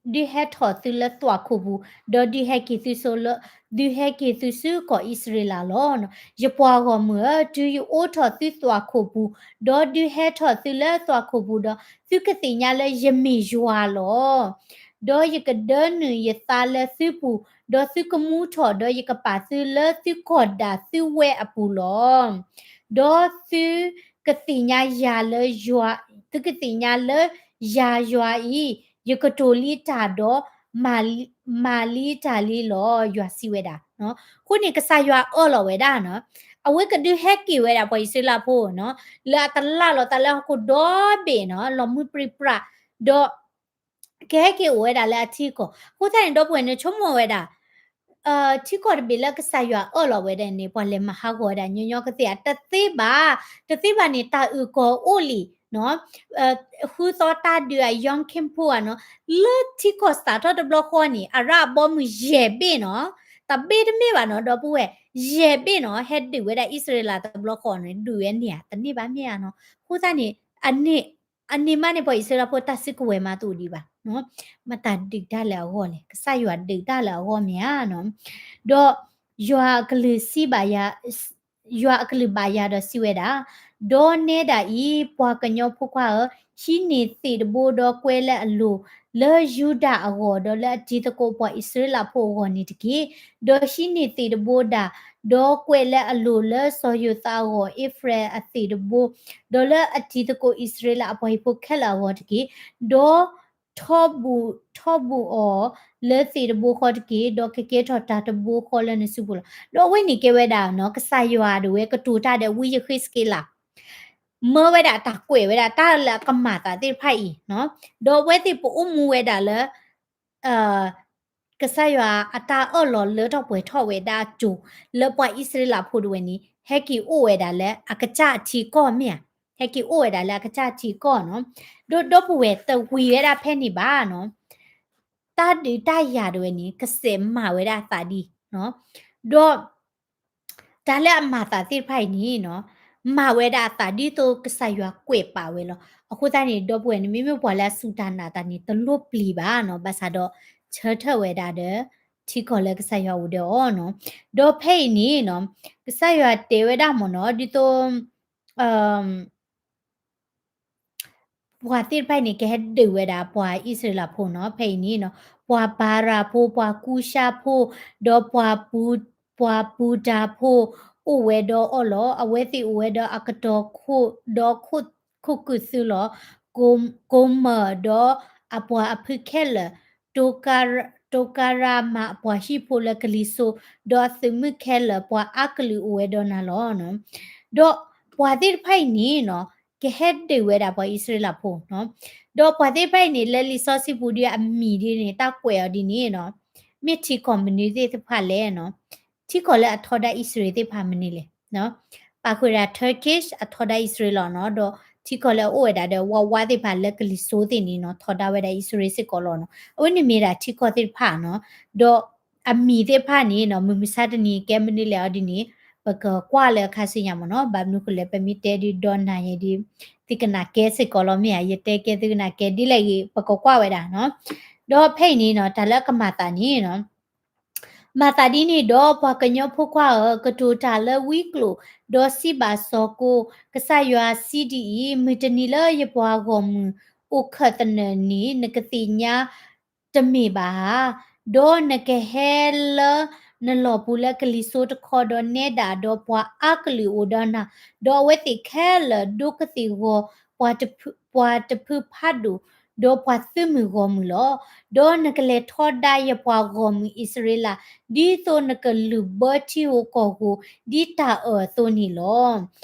ဒုးဟဲထီၣ်သုလၢသွၣ်ခိၣ်ပူၤ, ဒီးဒုးဟဲက့ၤသုဆူလၢ, ဒုးဟဲက့ၤသုဆူကီၢ်အံၣ်စရ့လးလီၤ. ယပှၤဂီၢ်မုၢ်ဧၢ, တုၤယအိးထီၣ်သုသွၣ်ခိၣ်ပူၤ, ဒီးဒုးဟဲထီၣ်သုလၢသွၣ်ခိၣ်ပူၤဒီး, သုကသ့ၣ်ညါလၢယမ့ၢ်ယွၤလီၤ. ဒီးယကဒၢနုာ်ယသးလၢသုပူၤ, ဒီးသုကမူထီၣ်, ဒီးယကပာ်သုလၢသုကီၢ်ဒၣ်သုဝဲၢ်အပူၤလီၤ. ဒီးသုကသ့ၣ်ညါယၤလၢယွၤ, သုကသ့ၣ်ညါလၢယၤယွၤအံၤ, ယကတိၤလံတၢ်ဒီး မၤလံတၢ်လံလီၤ, ယွၤစံးဝဲဒၣ်. အဃိန့ၣ် ကစၢ်ယွၤအၢၣ်လီၤဝဲဒၣ်နီၤ, အဝဲကဒုးဟဲက့ၤဝဲဒၣ်ပှၤအံၣ်စရ့လးဖိနီၤ, လၢအတလၢ်လီၤသးလၢဟီၣ်ခိၣ်ဒီဘ့ၣ်နီၤ, လီၤမုၢ်ပြံပြါ, ဒီး ကဟဲက့ၤအိၣ်ဝဲဒၣ်လၢအထံကီၢ်. အဃိသတးန့ၣ် ဒီပုၢ်ဝဲၢ်န့ၣ် ဆိကမိၣ်ဝဲဒၣ် ထံကီၢ်တဘ့ၣ်လၢကစၢ်ယွၤအၢၣ်လီၤဝဲဒၣ်န့ၣ် ပှၤလဲၤမၤဟးဂီၤဝဲဒၣ်ညီညီကသ့ဧါ, တသ့ဘၣ်, တသ့ဘၣ်န့ၣ် တၢ်အုၣ်ကီၤအိၣ်လံနီၤ, ဃုသီတၢ်ဒုးဧါ, Yom Kippur ဧါနီၤ, လၢထံကီၢ်စးထီၣ်တဘျီဃီန့ၣ် အရၣ်အဘီအမုၢ်ယဲၢ်ဘ့ၣ်နီၤ, တဘ့ၣ်တမ့ၢ်ဘၣ်နီၤ, ဒီပုၢ်ဝဲၢ် ယဲၢ်ဘ့ၣ်နီၤ, ဟဲဒုးဝဲဒၣ်အံၣ်စရ့လးတဘျီဃီန့ၣ် ဒုးဝဲန့ၢ်ဧါ, တန့ၢ်ဘၣ်မ့ၢ်ဧါနီၤ. အဃိသတးန့ၣ် အန့ၣ်မးန့ၣ် ပှၤအံၣ်စရ့လးဖိတၢ်စုကဝဲၤမးတအိၣ်ဒံးဘၣ်, မတၤဒုးတၢ်လၢအဂီၢ်လဲၣ်, ကစၢ်ယွၤဒုးတၢ်လၢအဂီၢ်မ့ၢ်ဧါနီၤ. ဒီးယွၤအကလုၢ်စံးဘၣ်ယၤ, ယွၤအကလုၢ်ဘၣ်ယၤဒီးစံးဝဲဒၣ်, ဒီးနဲဒၣ်အံၤ ပှၤကညီဖိခွါဧၢ, ဟံးန့ၢ်သ့ၣ်တဘိဒီးကွဲးလၢအလိၤ, လၢယူဒၤအဂီၢ်, ဒီးလၢအတံၤသကိးပှၤအံၣ်စရ့လးဖိအဂီၢ်န့ၣ်တက့ၢ်. ဒီးဟံးန့ၢ်သ့ၣ်တဘိဒၣ်, ဒီးကွဲးလၢအလိၤလၢစီၤယိၤသးအဂီၢ်, အ့ဖရ့ၣ်အသ့ၣ်တဘိ, ဒီးလၢအတံၤသကိးအံၣ်စရ့လးအပှၤဟံၣ်ဖိခဲလၢာ်အဂီၢ်တက့ၢ်. ဒီးထီဘူၣ်, ထီဘူၣ်အီၤလၢသ့ၣ်တဘိဃီတက့ၢ်, ဒီးကကဲထီၣ်တၢ်တဘိဃီလၢနစုပူၤလီၤ. ဒီးအဝဲန့ၣ်ကဲဝဲဒၣ်နီၤ ကစၢ်ယွၤဒၣ်ဝဲကတိၤတၢ်ဒီးဝံယဃ့းစက့လး မၢဝဲဒၣ်တၢ်ကွဲးဝဲဒၣ်တၢ်လၢအကမၤသးသ့ၣ်တဖၣ်အံၤ, ဒီးအဝဲသ့ၣ်ပအိၣ်မူဝဲဒၣ်လၢ ကစၢ်ယွၤအတၢ်အၢၣ်လီၤလၢထီၣ်ပှဲၤထီၣ်ဝဲဒၣ်အစိၤ လၢပှၤအံၣ်စရ့လးဖိတဝဲန့ၣ် ဟဲက့ၤအိၣ်ဝဲဒၣ်လၢအကစၢ်အထံကီၢ်မ့ၢ်ဧါ, ဟဲက့ၤအိၣ်ဝဲဒၣ်လၢအကစၢ်အထံကီၢ်နီၤ. ဒီးဒီပုၢ်ဝဲၢ်တဝံၤဝဲဒၣ်ဖဲန့ၣ်ဘၣ်နီၤ, တၢ်ဒုးတၢ်ယၤတဝဲန့ၣ် ကစဲးမၤဝဲဒၣ်အသးဒ်, ဒီး တၢ်လၢအမၤသးသ့ၣ်တဖၣ်အံၤန့ၣ်နီၤ, မၤဝဲဒၣ်အသးဒ်သိးကစၢ်ယွၤကွဲးပာ်ဝဲလီၤ. အဃိသတးန့ၣ် ဒီပုၢ်ဝဲၢ်န့ၣ် မ့မ့ၢ်ပှၤလၢအစူၢ်တၢ်နာ်တၢ်န့ၣ် တလိၣ်ပျံၤဘၣ်နီၤ, ဘၣ်ဆၣ်ဒီး ဆၢထၢၣ်ဝဲဒၣ်ဒီး ထံကီၢ်လၢကစၢ်ယွၤအိၣ်ဒီးအီၤနီၤ. ဒီးဖဲအံၤန့ၣ်နီၤ, ကစၢ်ယွၤတဲဝဲဒၣ်မ့ၢ်နီၤ, ဒ်သိး ပှၤသ့ၣ်တဖၣ်အံၤန့ၣ် ကဟဲဒုးဝဲဒၣ်ပှၤအံၣ်စရ့လးဖိနီၤ. ဖဲအံၤန့ၣ်နီၤ, ပှၤပၤရၤဖိ, ပှၤကူၡါဖိ, ဒီးပှၤပူ, ပှၤပူၤတၤဖိ အိၣ်ဝဲဒီးအီၤလီၤ. အဝဲသ့ၣ်အိၣ်ဝဲဒီးအကတီၢ်ခိၣ်, ဒီးခိၣ်, ခိၣ်ကုၢ်သုလီၤ. ကိမၢၢ်ဒီးအပှၤအဖုခဲလၢာ်, တိကၤရၤမးအပှၤဟံၣ်ဖိလၢကလံၤစိး, ဒီးအသုးမုၢ်ခဲလၢာ် ပှၤအါကလုာ်အိၣ်ဝဲဒီးနၤလီၤ. ဒီးပှၤသ့ၣ်တဖၣ်အံၤန့ၣ်နီၤ, ကဟဲဒုးဝဲဒၣ်ပှၤအံၣ်စရ့လးဖိနီၤ. ဒီးပှၤသ့ၣ်တဖၣ်အံၤန့ၣ် လၢလံာ်စီဆှံပူၤဒီးအမံၤဒ်န့ၣ် တၢ်ကွဲးအီၤဒ်န့ၣ်နီၤ, မ့ၢ်ထံကီၢ်မနုၤသ့ၣ်တဖၣ်လဲၣ်နီၤ. ထံကီၢ်လၢအထီဒါအံၣ်စရ့လးသ့ၣ်တဖၣ်မနုၤလဲၣ်. ပာ်ဃုာ်ဒၣ် Turkish အထီဒါအံၣ်စရ့လးနီၤ, ဒီးထံကီၢ်လၢအအိၣ်ဝဲဒၣ်ဒီးဝါဝါသ့ၣ်တဖၣ်လၢကလံၤစိးသ့ၣ်န့ၣ်နီၤ, ထီဒါဝဲဒၣ်အံၣ်စရ့လးစ့ၢ်ကီးလီၤနီၤ. အဝဲန့ၣ်မ့ၢ်ဒၣ်ထံကီၢ်သ့ၣ်တဖၣ်နီၤ. ဒီးအမံၤသ့ၣ်တဖၣ်န့ၣ်နီၤ, မုၢ်မဆါတနံၤကဲမနုၤလဲၣ်အီၤဒ်န့ၣ် ပကကွၢ်လၢအခါဆူညါမ့ၢ်နီၤ. ဘၣ်မနုၤဃိလဲၣ် ပမ့ၢ်တဲဒုးဒီးနၤယဲဒ် သုကနၣ်ကဲစ့ၢ်ကီးလီၤမ့ၢ်ဧါ, ယတဲကဲသုကနၣ်ကဲဒ်လဲၣ်ဂ့ၤ ပကကွၢ်ဝဲဒၣ်နီၤ. ဒီးဖဲအံၤန့ၣ်နီၤ, တၢ်လၢကမၤသးန့ၣ်နီၤ မၤသးဒ်န့ၣ်ဒီး ပှၤကညီဖိခွါဧၢ, ကတိၤတၢ်လၢဝံကျိာ်, ဒီးစံးဘၣ်စီၤကိ, ကစၢ်ယွၤစံးဒ်အံၤ, မုၢ်တနံၤလၢယပှၤဂီၢ်မုၢ်အိၣ်ခၢၣ်သနၢၣ်န့ၣ် နကသ့ၣ်ညါတမ့ၢ်ဘၣ်ဧါ. ဒီးနကဟဲလၢနလီၢ်ပူၤလၢကလံၤစိးတခီ, ဒီးနဲဒၣ်ဒီးပှၤအါကလုာ်အိၣ်ဒီးနၤ, ဒီးအဝဲသ့ၣ်ခဲလၢာ်ဒိကသ့ၣ်ဂီၤ ပှၤတဖုဖးဒိၣ်, ဒီးပှၤသုးမုၢ်ဂီၢ်မုၢ်လီၤ. ဒီးနကလဲၤထီဒါယပှၤဂီၢ်မုၢ်အံၣ်စရ့လး, ဒ်သိးနကလုၢ်ဘၢထံဧိၤကီၢ်ဧိၤ, ဒ်တၢ်အၢၣ်အသိးန့ၣ်လီၤ.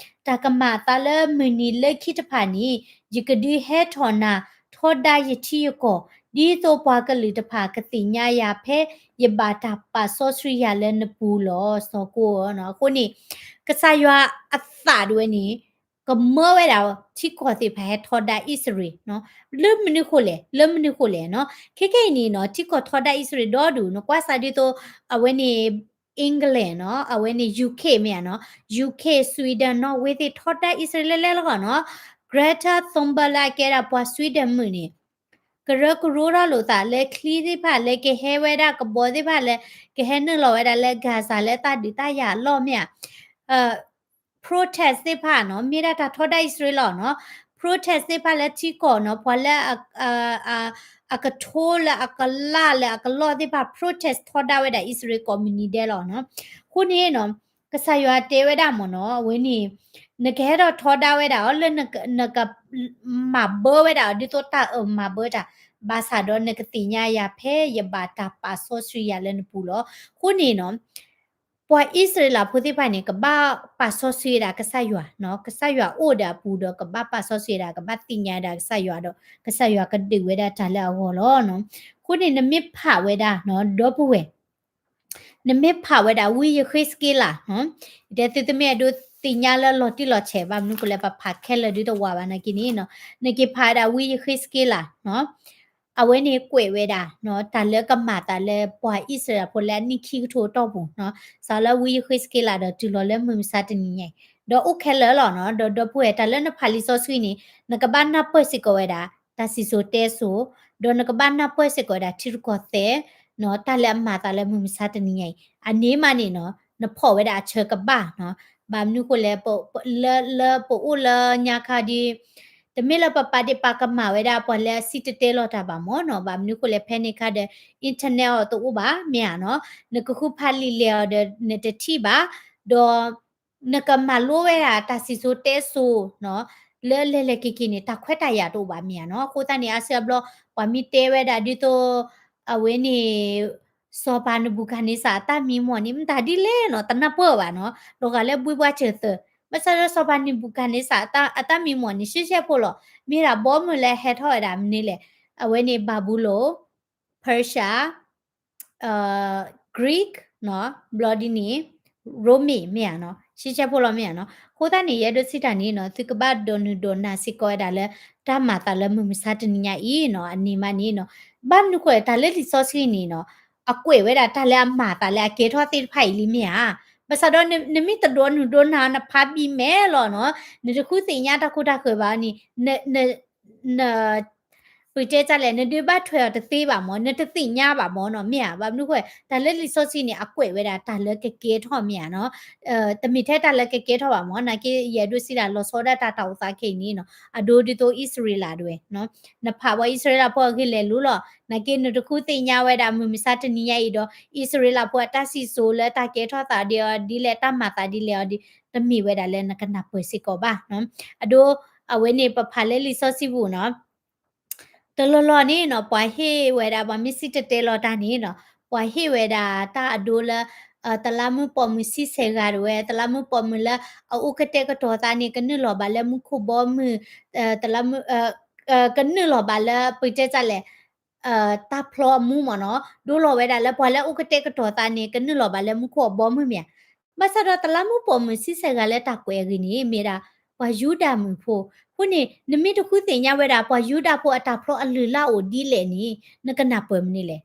တၢ်ကမၤအသးလၢမုၢ်နံၤလၢခံတဖၣ်န့ၣ်, ယကဒုးဟဲထီၣ်နၤ ထီဒါယထံယကီၢ်, ဒ်သိးပှၤကလုာ်တဖၣ်ကသ့ၣ်ညါယၤဖဲယဘၣ်တၢ်ပာ်စီဆှံယၤလၢနပူၤလီၤ. စီၤကိၣ်ဧၢ, အဃိန့ၣ် ကစၢ်ယွၤအသးဒ်ဝဲန့ၣ် ကမၢဝဲဒၣ်ထံကီၢ်သ့ၣ်တဖၣ်ဟဲထီဒါအံၣ်စရ့လး, လၢမနုၤဃိလဲၣ်, လၢမနုၤဃိလဲၣ်နီၤ. ခဲခဲအံၤန့ၣ်နီၤ ထံကီၢ်ထီဒါအံၣ်စရ့လးဒီဒူၣ် နကွၢ်စးဒ်သိး အဝဲန့ၣ် England နီၤ, အဝဲန့ၣ် UK မ့ၢ်ဧါနီၤ, UK, Sweden, Norway သ့ၣ်ထီဒါအံၣ်စရ့လးလဲၤလီၤနီၤ. Greta Thunberg လၢအကဲဒၣ်ပှၤ Sweden မုၣ်န့ၣ် ကရၢကရိထီၣ်လိာ်သးလၢချံသ့ၣ်တဖၣ် လၢကဟဲဝဲဒၣ်ကဘီသ့ၣ်တဖၣ်လၢ ကဟဲနုာ်လီၤဝဲဒၣ်လၢ Gaza လၢတၢ်ဒုးတၢ်ယၤအလီၢ်မ့ၢ်ဧါ, protest သ့ၣ်တဖၣ်နီၤ, မ့ၢ်ဒၣ်တၢ်ထီဒါအံၣ်စရ့လးလီၤနီၤ. protest သ့ၣ်တဖၣ်လၢထံကီၢ်နီၤ, ပှၤလၢ အကထိလၢအကလၢ်လၢအကလီၢ်သ့ၣ်တဖၣ် protest ထီဒါဝဲဒၣ်အံၣ်စရ့လးကိးမုၢ်နံၤဒဲးလီၤနီၤ. အဃိန့ၣ်နီၤ ကစၢ်ယွၤတဲဝဲဒၣ်မ့ၢ်နီၤ, အဝဲန့ၣ် နကဟဲထီၣ်ထီဒါဝဲဒၣ်အီၤလၢ နကမၤဘၢဝဲဒၣ်အီၤ ဒ်သိးတၢ်အၢၣ်မၤဘၢတၢ်, ဘၣ်ဆၣ်ဒီးနကသ့ၣ်ညါယၤဖဲယဘၣ်တၢ်ပာ်စီဆှံယၤလၢနပူၤလီၤ. အဃိန့ၣ်နီၤ ပှၤအံၣ်စရ့လးဖိသ့ၣ်တဖၣ်န့ၣ် ကဘၣ်ပာ်စီဆှံဝဲဒၣ်ကစၢ်ယွၤနီၤ, ကစၢ်ယွၤအိၣ်ဒီးအပူၤဒီး ကဘၣ်ပာ်စီဆှံဝဲဒၣ်, ကဘၣ်သ့ၣ်ညါဝဲဒၣ်ကစၢ်ယွၤဒီး ကစၢ်ယွၤကဒုးဝဲဒၣ်တၢ်လၢအဂီၢ်လီၤနီၤ. အဃိန့ၣ် နမ့ၢ်ဖးဝဲဒၣ်နီၤ ဒီပုၢ်ဝဲၢ် နမ့ၢ်ဖးဝဲဒၣ်ဝံယဃ့စက့လး, ယတဲသုတမ့ၢ်အဒိသ့ၣ်ညါလၢလီၤတံၢ်လီၤဆဲးဘၣ်, မနုၤဃိလဲၣ် ပဖးခဲလၢာ်ဒုတဝးဘၣ်နာ်က့န့ၣ်နီၤ, နက့ၤဖးဝဲဒၣ်ဝံယဃ့စက့လး, အဝဲန့ၣ်ကွဲးဝဲဒၣ် တၢ်လၢကမၤအသးလၢပှၤအံၣ်စရ့လးဖိလၢအနံၣ်ခံကထိအတီၢ်ပူၤနီၤ, စးလၢဝံယဃ့စက့လးဒီးတုၤလီၤလၢမုၢ်မဆါတနံၤညါအံၤ, ဒီးအိၣ်ခဲလၢာ်လီၤနီၤ. ဒီးဒီပုၢ်ဝဲၢ် တၢ်လၢနဖးလံာ်စီဆှံန့ၣ် နကဘၣ်နၢ်ပၢၢ်စ့ၢ်ကီးဝဲဒၣ် တၢ်စံၣ်စိၤတဲစိၤ, ဒီးနကဘၣ်နၢ်ပၢၢ်စ့ၢ်ကီးဝဲဒၣ်ထံရူၢ်ကီၢ်သဲး တၢ်လၢအမၤအသးလၢမုၢ်မဆါတနံၤညါအံၤ, အန့ၣ်မးန့ၣ်နီၤ နဖီၣ်ဝဲဒၣ်အဆၢကဘၣ်နီၤ. ဘၣ်မနုၤဃိလဲၣ် လၢပအိၣ်လၢညါခါဒ် တမ့ၢ်လၢပပာ်ဒ့ၣ်ပာ်ကမၣ်ဝဲဒၣ်ပှၤလၢအစံၣ်တဲၤတဲလီၤတၢ်ဘၣ်မ့ၢ်နီၤ, ဘၣ်မနုၤဃိလဲၣ် ဖဲန့ၣ်ခါဒီး internet အီၤတအိၣ်ဘၣ် မ့ၢ်ဧါနီၤ, နကဃုဖးလံာ်လဲၢ်အီၤဒီးနတထံၣ်ဘၣ်, ဒီး နကမၤလိဝဲဒၣ်တၢ်စံၣ်စိၤတဲစိၤနီၤ, လၢလဲၤလဲၤက့ၤက့ၤန့ၣ် တၢ်ခွဲးတၢ်ယာ်တအိၣ်ဘၣ် မ့ၢ်ဧါနီၤ. အဃိသတးန့ၣ် အါစုအါဘျီ ပှၤမ့ၢ်တဲဝဲဒၣ်ဒ်သိး အဝဲန့ၣ် စီၤပၤနဘူၤခၣ်န့စၢ်အတၢ်မံမီၢ်န့ၣ် မတၤဒ်လဲၣ်နီၤ တနၢ်ပၢၢ်ဘၣ်နီၤ, လီၤဂာ်လၢဘှ့ဘှါစၢၤသၢၣ်, ဘၣ်ဆၣ်ဒီးစီၤပၤနဘူၤခၣ်န့စၢ်အတၢ်မံမီၢ်န့ၣ် ရှဲရှဲဖိလီၤ, မ့ၢ်ဒၣ်ဘီမုၢ်လၢဟဲထီၣ်ဝဲဒၣ်မနုၤလဲၣ်, အဝဲန့ၣ် Babylon, Persia, Greek နီၤ, ဘျီဒ်န့ၣ် Rome မ့ၢ်ဧါနီၤ, ရှဲရှဲဖိလီၤ မ့ၢ်ဧါနီၤ. အဃိသတးန့ၣ် ယအဲၣ်ဒိးစံးတၢ်န့ၣ်နီၤ, သုကဘၣ်ဒိးနုာ်ဒိးနၢ်စ့ၢ်ကီးဝဲဒၣ်လၢ တၢ်မၤသးလၢမုၢ်မဆါတနံၤညါအံၤနီၤ, အန့ၣ်မးန့ၣ်နီၤ, ဘၣ်မနုၤဃိလဲၣ် တၢ်လၢလံာ်စီဆှံန့ၣ်နီၤ, အကွဲးဝဲဒၣ်တၢ်လၢအမၤသးလၢအကဲထီၣ်သ့ၣ်တဖၣ်အံၤလံ မ့ၢ်ဧါ. ဘၣ်ဆၣ်ဒီး နမ့ၢ်တဒိးနုာ်ဒိးနၢ် နဖးဘံၣ်မဲာ်လီၤနီၤ, နတဃုသ့ၣ်ညါတၢ်ခိတၢ်ဃၢၤဘၣ်န့ၣ် န ပတဲတၢ်လဲၣ် နဒုးဘၣ်ထွဲအီၤတသ့ဘၣ်မၢ်, နတသ့ၣ်ညါဘၣ်မၢ်နီၤ, မ့ၢ်ဧါ. ဘၣ်မနုၤဃိ တၢ်လၢလံာ်စီဆှံန့ၣ် အကွဲးဝဲဒၣ်တၢ်လၢကကဲထီၣ် မ့ၢ်ဧါနီၤ. တမ့ၢ်ထဲတၢ်လၢကကဲထီၣ်ဘၣ်မၢ်, နာ်က့ ယအဲၣ်ဒိးစံးဒၣ်လီၤဆီဒၣ်တၢ်တၢ်အိၣ်သးခဲအံၤန့ၣ်နီၤ, အဒိဒ်သိးအံၣ်စရ့လးဒၣ်ဝဲ နဖးဝဲအံၣ်စရ့လးဖိအဂ့ၢ်လဲၤလိၤလီၤ, နာ်က့ နတဃုသ့ၣ်ညါဝဲဒၣ်မုၢ်မဆါတနံၤညါအံၤဒီး အံၣ်စရ့လးဖိအတၢ်စံၣ်စိၤလၢတၢ်ကဲထီၣ်သးဒ်အံၤဒ်လဲၣ်, တၢ်မၤသးဒ်လဲၣ်အီၤဒ် တမ့ၢ်ဝဲဒၣ်လၢနကနၢ်ပၢၢ်စ့ၢ်ကီးဘၣ်နီၤ. အဒိ အဝဲန့ၣ် ပဖးလၢလံာ်စီဆှံပူၤနီၤ, တလီၢ်လီၢ်န့ၣ်နီၤ, ပှၤဟ့ၣ်ဝဲဒၣ် ပှၤမ့ၢ်စံၣ်တဲၤတဲလီၤတၢ်န့ၣ်နီၤ, ပှၤဟ့ၣ်ဝဲဒၣ်တၢ်အဒိလၢ တလးမူးပိာ်မုၣ်ဆံဆဲးဂၤဒၣ်ဝဲ, တလးမူးပိာ်မုၣ်လၢအအိၣ်ကတဲာ်ကတီၤသးန့ၣ် ကနုာ်လီၤဘၣ်လၢမူခိၣ်ဘီမုၢ်, တလးမူး ကနုာ်လီၤဘၣ်လၢ ပတဲတၢ်လဲၣ် တၢ်ဖျီအမူမၢ်နီၤ, ဒိလီၤဝဲဒၣ်လၢပှၤလၢအအိၣ်ကတဲာ်ကတီၤသးန့ၣ် ကနုာ်လီၤဘၣ်လၢမူခိၣ်အဘီမုၢ် မ့ၢ်ဧါ. ဘၣ်ဆၣ်ဒီးတလးမူးပိာ်မုၣ်ဆံဆဲးဂၤလၢတၢ်ကွဲးအဂ့ၢ်န့ၣ် မ့ၢ်ဒၣ်ပှၤယူဒၤမုၣ်ဖိ. အဃိန့ၣ် နမ့ၢ်တဃုသ့ၣ်ညါဝဲဒၣ် ပှၤယူဒၤဖိအတၢ်ဖျီအလုၢ်အလၢ်အိၣ်ဒ်လဲၣ်န့ၣ် နကနၢ်ပၢၢ်မနုၤလဲၣ်.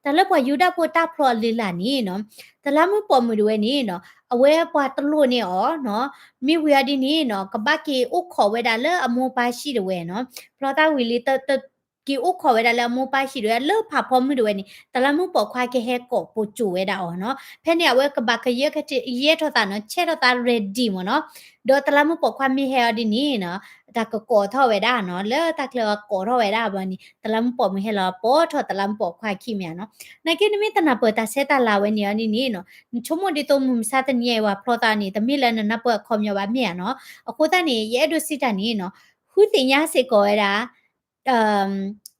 တၢ်လၢပှၤယူဒၤဖိအတၢ်ဖျီအလုၢ်အလၢ်န့ၣ်နီၤ, တလးမူးပိာ်မုၣ်ဒၣ်ဝဲန့ၣ်နီၤ, အဝဲပှၤတလိၣ်န့ၢ်အီၤနီၤ, မ့ၢ်ဝံၤအီၤဒ်န့ၣ်နီၤ, ကဘၣ်က့ၤအိၣ်ခိးဝဲဒၣ်လၢအမိၢ်ပၢ်ဟံၣ်ဒၣ်ဝဲနီၤ, ဖျီသးဝံၤလံ က့ၤအိၣ်ခိးဝဲဒၣ်လၢအမိၢ်ပၢ်ဟံၣ်ဒၣ်ဝဲ လၢဖးဖီမုၢ်ဒၣ်ဝဲန့ၣ် တလးမူးပိာ်ခွါကဟဲကိးပိာ်ကၠိဝဲဒၣ်အီၤနီၤ. ဖဲန့ၣ် အဝဲကဘၣ်ကယဲၢ်ထီၣ်သးနီၤ, ဆဲးထီၣ်သး ready မ့ၢ်နီၤ. ဒီးတလးမူးပိာ်ခွါမ့ၢ်ဟဲအီၤဒ်န့ၣ်နီၤ, တၢ်ကကိးထီၣ်ဝဲဒၣ်နီၤ, လၢတၢ်ချၢကိးထီၣ်ဝဲဒၣ်ဘၣ်န့ၣ် တလးမူးပိာ်မုၣ်ဟဲလီၤ ပိာ်ထီၣ်တလးမူးပိာ်ခွါခံမ့ၢ်ဧါနီၤ. နာ်က့နမ့ၢ်တနၢ်ပၢၢ်တၢ်ဆဲးတၢ်လၤဝဲန့ၣ်အီၤဒ်န့ၣ်နီၤ, နဆိကမိၣ်ဒ်သိးမုၢ်မဆါတနံၤအံၤ ပှၤဖျီသးန့ၣ် တမ့ၢ်လၢနနၢ်ပၢၢ်အခီပညီဘၣ်မ့ၢ်ဧါနီၤ. အဃိသတးန့ၣ် ယအဲၣ်ဒိးစံးတၢ်န့ၣ်နီၤ, ဃုသ့ၣ်ညါစ့ၢ်ကီးဝဲဒၣ်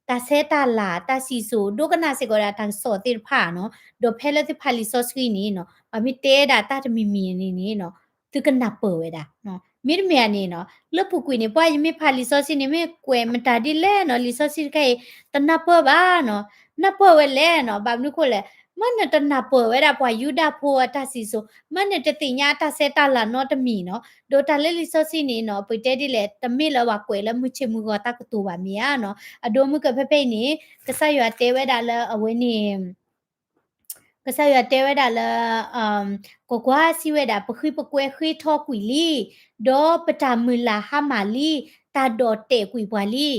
တၢ်ဆဲးတၢ်လၤ တၢ်စံၣ်စိၤ ဒိကနၣ်စ့ၢ်ကီးဝဲဒၣ်တၢ်ကစီၣ်သ့ၣ်တဖၣ်နီၤ, ဒီးဖဲလၢသုဖးလံာ်စီဆှံန့ၣ်နီၤ, ပှၤမ့ၢ်တဲဒၣ်တၢ်တမံၤမံၤန့ၣ်န့ၣ်နီၤ, သုကနၢ်ပၢၢ်ဝဲဒၣ်, မ့တမ့ၢ်ဧါန့ၣ်နီၤ, လၢပူၤကွံာ်န့ၣ် ပှၤယမ့ၢ်ဖးလံာ်စီဆှံန့ၣ် မ့ၢ်ကွဲးမတၤဒ်လဲၣ်နီၤ, လံာ်စီဆှံတခါအံၤ တနၢ်ပၢၢ်ဘၣ်နီၤ, နၢ်ပၢၢ်ဝဲလဲၣ်နီၤ, ဘၣ်မနုၤဃိလဲၣ်, မ့ၢ်နတနၢ်ပၢၢ်ဝဲဒၣ်ပှၤယူဒၤဖိအတၢ်စံၣ်စိၤ, မ့ၢ်နတသ့ၣ်ညါအတၢ်ဆဲးတၢ်လၤနီတမံၤနီၤ, ဒီးတၢ်လၢလံာ်စီဆှံန့ၣ်နီၤ, ပတဲဒ်လဲၣ် တမ့ၢ်လၢပှၤကွဲးလၢမုၢ်ဆ့ၣ်မုၢ်ဂီၤတၢ်ကတိၤဘၣ်မ့ၢ်ဧါနီၤ, အဒိမုၢ်ကဖဲဖဲအံၤန့ၣ် ကစၢ်ယွၤတဲဝဲဒၣ်လၢအဝဲန့ၣ် ကစၢ်ယွၤတဲဝဲဒၣ်လၢ ကွၢ်ကွၢ်စံးဝဲဒၣ် ပဃံပကွဲဃ့ထီကွံာ်လံ, ဒီးပတၢ်မုၢ်လၢ်ဟါမၢ်လံ, တၢ်ဒိးတဲာ်ကွံာ်ပှၤ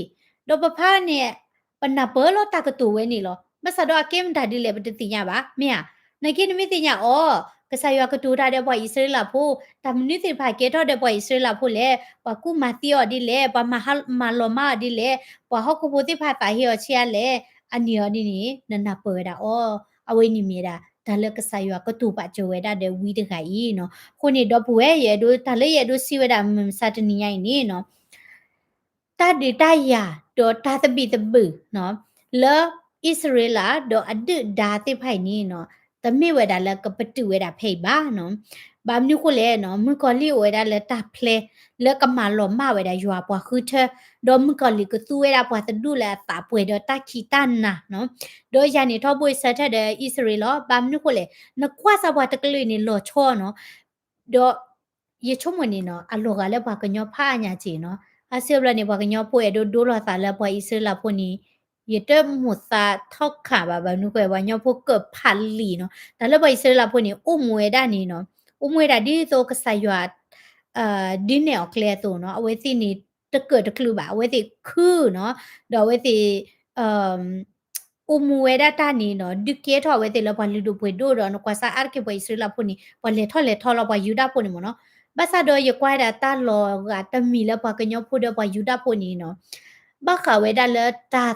လံ, ဒီးပဖဲန့ၣ် ပနၢ်ပၢၢ်လီၤတၢ်ကတိၤဝဲန့ၣ်လီၤ. ဘၣ်ဆၣ်ဒီးအကဲမတၤဒ်လဲၣ် ပတသ့ၣ်ညါဘၣ် မ့ၢ်ဧါ. နာ်က့နမ့ၢ်သ့ၣ်ညါအီၤ, ကစၢ်ယွၤကတိၤတၢ်ဒီးပှၤအံၣ်စရ့လးဖိ, တၢ်မနုၤသ့ၣ်တဖၣ်ကဲထီၣ်ဒီးပှၤအံၣ်စရ့လးဖိလဲၣ်, ပှၤကူၣ်မၤသံအီၤဒ်လဲၣ်, ပှၤမၤဟါ- မၤလီၤမၢ်အီၤဒ်လဲၣ်, ပှၤဟီၣ်ခိၣ်ဖိသ့ၣ်တဖၣ်သးဟ့အီၤဆံးအါလဲၣ်, အန့ၣ်အီၤဒ်န့ၣ် နနၢ်ပၢၢ်ဝဲဒၣ်အီၤ, အဝဲန့ၣ်မ့ၢ်ဝဲဒၣ် တၢ်လၢကစၢ်ယွၤကတိၤပာ်စၢၤဝဲဒၣ်ဒီးဝံတဂၤအံၤနီၤ. အဃိန့ၣ် ဒီပုၢ်ဝဲၢ် ယအဲၣ်ဒိး တၢ်လၢယအဲၣ်ဒိးစံးဝဲဒၣ်မုၢ်မဆါတနံၤညါအံၤန့ၣ်နီၤ တၢ်ဒုးတၢ်ယၤ ဒီးတၢ်သဘံၣ်သဘုၣ်နီၤ လၢအံၣ်စရ့လး ဒီးအဒုၣ်ဒါသ့ၣ်တဖၣ်အံၤန့ၣ်နီၤ တမ့ၢ်ဝဲဒၣ်လၢကပတုာ်ဝဲဒၣ်ဖဲအံၤဘၣ်နီၤ. ဘၣ်မနုၤဃိလဲၣ်နီၤ မုၣ်ကီၤလံၢ်အိၣ်ဝဲဒၣ်လၢတၢ်ဖျဲ လၢကမၤလီၤမၢ်ဝဲဒၣ်ယွၤပှၤဃုထၢ, ဒီးမုၣ်ကီၤလံၢ်ကသူဝဲဒၣ်ပှၤတဒူၣ်လၢအသးပှဲၤဒီးတၢ်ခံးတၢ်နၤနီၤ. ဒီးယၤန့ၣ်ထီဘိယဆၢထၢၣ်ဒီးအံၣ်စရ့လးလီၤ. ဘၣ်မနုၤဃိလဲၣ် နကွၢ်စၢ်ပှၤတကလုာ်န့ၣ်လီၤဆီနီၤ ဒီးယဆိကမိၣ်န့ၣ်နီၤ အလီၤဂာ်လၢပှၤကညီဖးအါညါက့နီၤ. အါစုအါဘျီန့ၣ် ပှၤကညီဖိအဲၣ်ဒိးဒိလီၤသးလၢပှၤအံၣ်စရ့လးဖိန့ၣ် ယတမိၣ်သးထီၣ်ခးဘၣ် ဘၣ်မနုၤဃိ ပှၤကညီဖိကၢၣ်ဖးလံာ်နီၤ. တၢ်လၢပှၤအံၣ်စရ့လးဖိန့ၣ် အိၣ်မူဝဲဒၣ်န့ၣ်နီၤ အိၣ်မူဝဲဒၣ်ဒ်သိးကစၢ်ယွၤ ဒုးနဲၣ်အီၤကျဲအသိးနီၤ. အဝဲသ့ၣ်န့ၣ် တကၢၣ်တကျၢၤဘၣ် အဝဲသ့ၣ်ခုနီၤ ဒီးအဝဲသ့ၣ် အိၣ်မူဝဲဒၣ်တၢ်န့ၣ်နီၤ ဒုးကဲထီၣ်အဝဲသ့ၣ်လၢပှၤလုၢ်ဒိၣ်ပှ့ၤဒိၣ်ဒီး နကွၢ်စၢ်အါတက့ၢ်ပှၤအံၣ်စရ့လးဖိန့ၣ် ပှၤလဲၤထီၣ်လဲၤထီလီၤ ပှၤယူဒၤဖိန့ၣ်မ့ၢ်နီၤ. ဘၣ်ဆၣ်ဒီးယကွၢ်ဒၣ်တၢ်လီၤဂာ်တမံၤလၢပှၤကညီဖိဒီးပှၤယူဒၤဖိန့ၣ်နီၤ ဘၣ်ဃးဝဲဒၣ်လၢ တၢ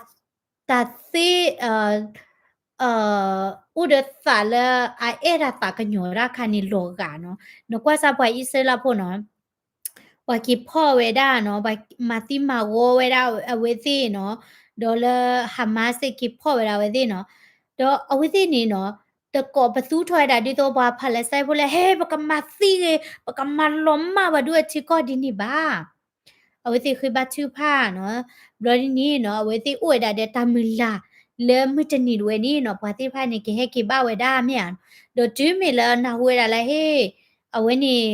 ်သ့ အိၣ်ဒီးသးလၢအအဲၣ်တၢ်သးကညီၤတၢ်ခါန့ၣ်လီၤဂာ်နီၤ. နကွၢ်စၢ်ပှၤအံၣ်စရ့လးဖိနီၤ ပှၤက့ၤဖီၣ်ဝဲဒၣ်နီၤ ပှၤမၤသံမၤဂီၤဝဲဒၣ်အဝဲသ့ၣ်နီၤ ဒီးလၢ Hamas သ့ၣ်က့ၤဖီၣ်ဝဲဒၣ်အဝဲသ့ၣ်နီၤ ဒီးအဝဲသ့ၣ်န့ၣ်နီၤ တကိးပသူထီၣ်ဝဲဒၣ်ဒ်သိးပှၤ Palestine ဖိလၢ ဟဲ ပကမၤသံဂ့ၤ ပကမၤလီၤမၢ်ပှၤဒိၣ်အထံကီၢ်ဒ်န့ၣ်ဘၣ် အဝဲသ့ၣ်ဃ့ဘါထုကဖၣ်နီၤ. ဘျီဒ်န့ၣ်နီၤ အဝဲသ့ၣ်အိၣ်ဝဲဒၣ်ဒီးတၢ်မုၢ်လၢ် လၢမုၢ်တနံၤတဝဲန့ၣ်နီၤ ပှၤသ့ၣ်တဖၣ်န့ၣ် ကဟဲက့ၤဘၣ်ဝဲဒၣ်မ့ၢ်ဧါ. ဒီးတုၤမ့ၢ်လၢနၢ်ဟူဝဲဒၣ်လၢဟ့ၣ် အဝဲန့ၣ်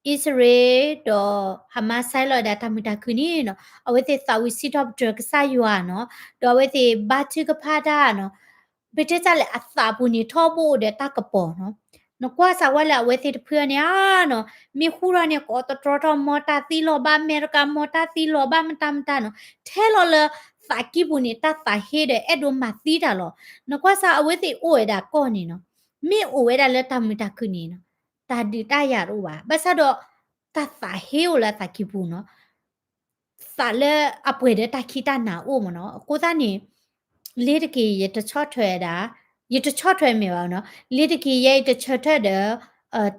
အံၣ်စရ့လး ဒီး Hamas ဆဲးလီၤဝဲဒၣ်တၢ်မုာ်တၢ်ခုၣ်န့ၣ်နီၤ အဝဲသ့ၣ်သးဝံၤစံးထီၣ်ပတြၢၤကစၢ်ယွၤနီၤ ဒီးအဝဲသ့ၣ်ဘါထုကဖၣ်တၢ်နီၤ ပတဲတၢ်လဲၣ် အသးပူၤန့ၣ် ထီဘိအိၣ်ဒီးတၢ်ကပီၤနီၤ. နကွၢ်စၢ်ဝဲလၢအဝဲသ့ၣ်တဖုန့ၣ်ဧါနီၤ မ့ၢ်ဃူထီၣ်န့ၣ် ကိးတတြီထီၣ် မ့ၢ်တၢ်သံလီၤဘၣ် အမဲရကၤ မ့ၢ်တၢ်သံလီၤဘၣ် မတၤမတၤနီၤ ထဲလီၤလၢသးကံၢ်ပူၤန့ၣ် တၢ်သးဟ့ဒီးအဲၣ်ဒိးမၤသံတၢ်လီၤ. နကွၢ်စၢ်အဝဲသ့ၣ်အိၣ်ဝဲဒၣ်ကီၢ်န့ၣ်နီၤ မ့ၢ်အိၣ်ဝဲဒၣ်လၢတၢ်မုာ်တၢ်ခုၣ်န့ၣ်နီၤ တၢ်ဒုးတၢ်ယၤတအိၣ်ဘၣ် ဘၣ်ဆၣ်ဒီး တၢ်သးဟ့အိၣ်လၢအသးကံၢ်ပူၤနီၤ သးလၢအပှဲၤဒီးတၢ်ခံးတၢ်နၤအိၣ်မ့ၢ်နီၤ. အဃိသတးန့ၣ် လ့ၤတက့ၤ ယတဆီၣ်ထွဲဒၣ် ယတဆီၣ်ထွဲမ့ၢ်ဘၣ်နီၤ လ့ၤတက့ၤယဲအံၤတဆၢထၢၣ်ဒီး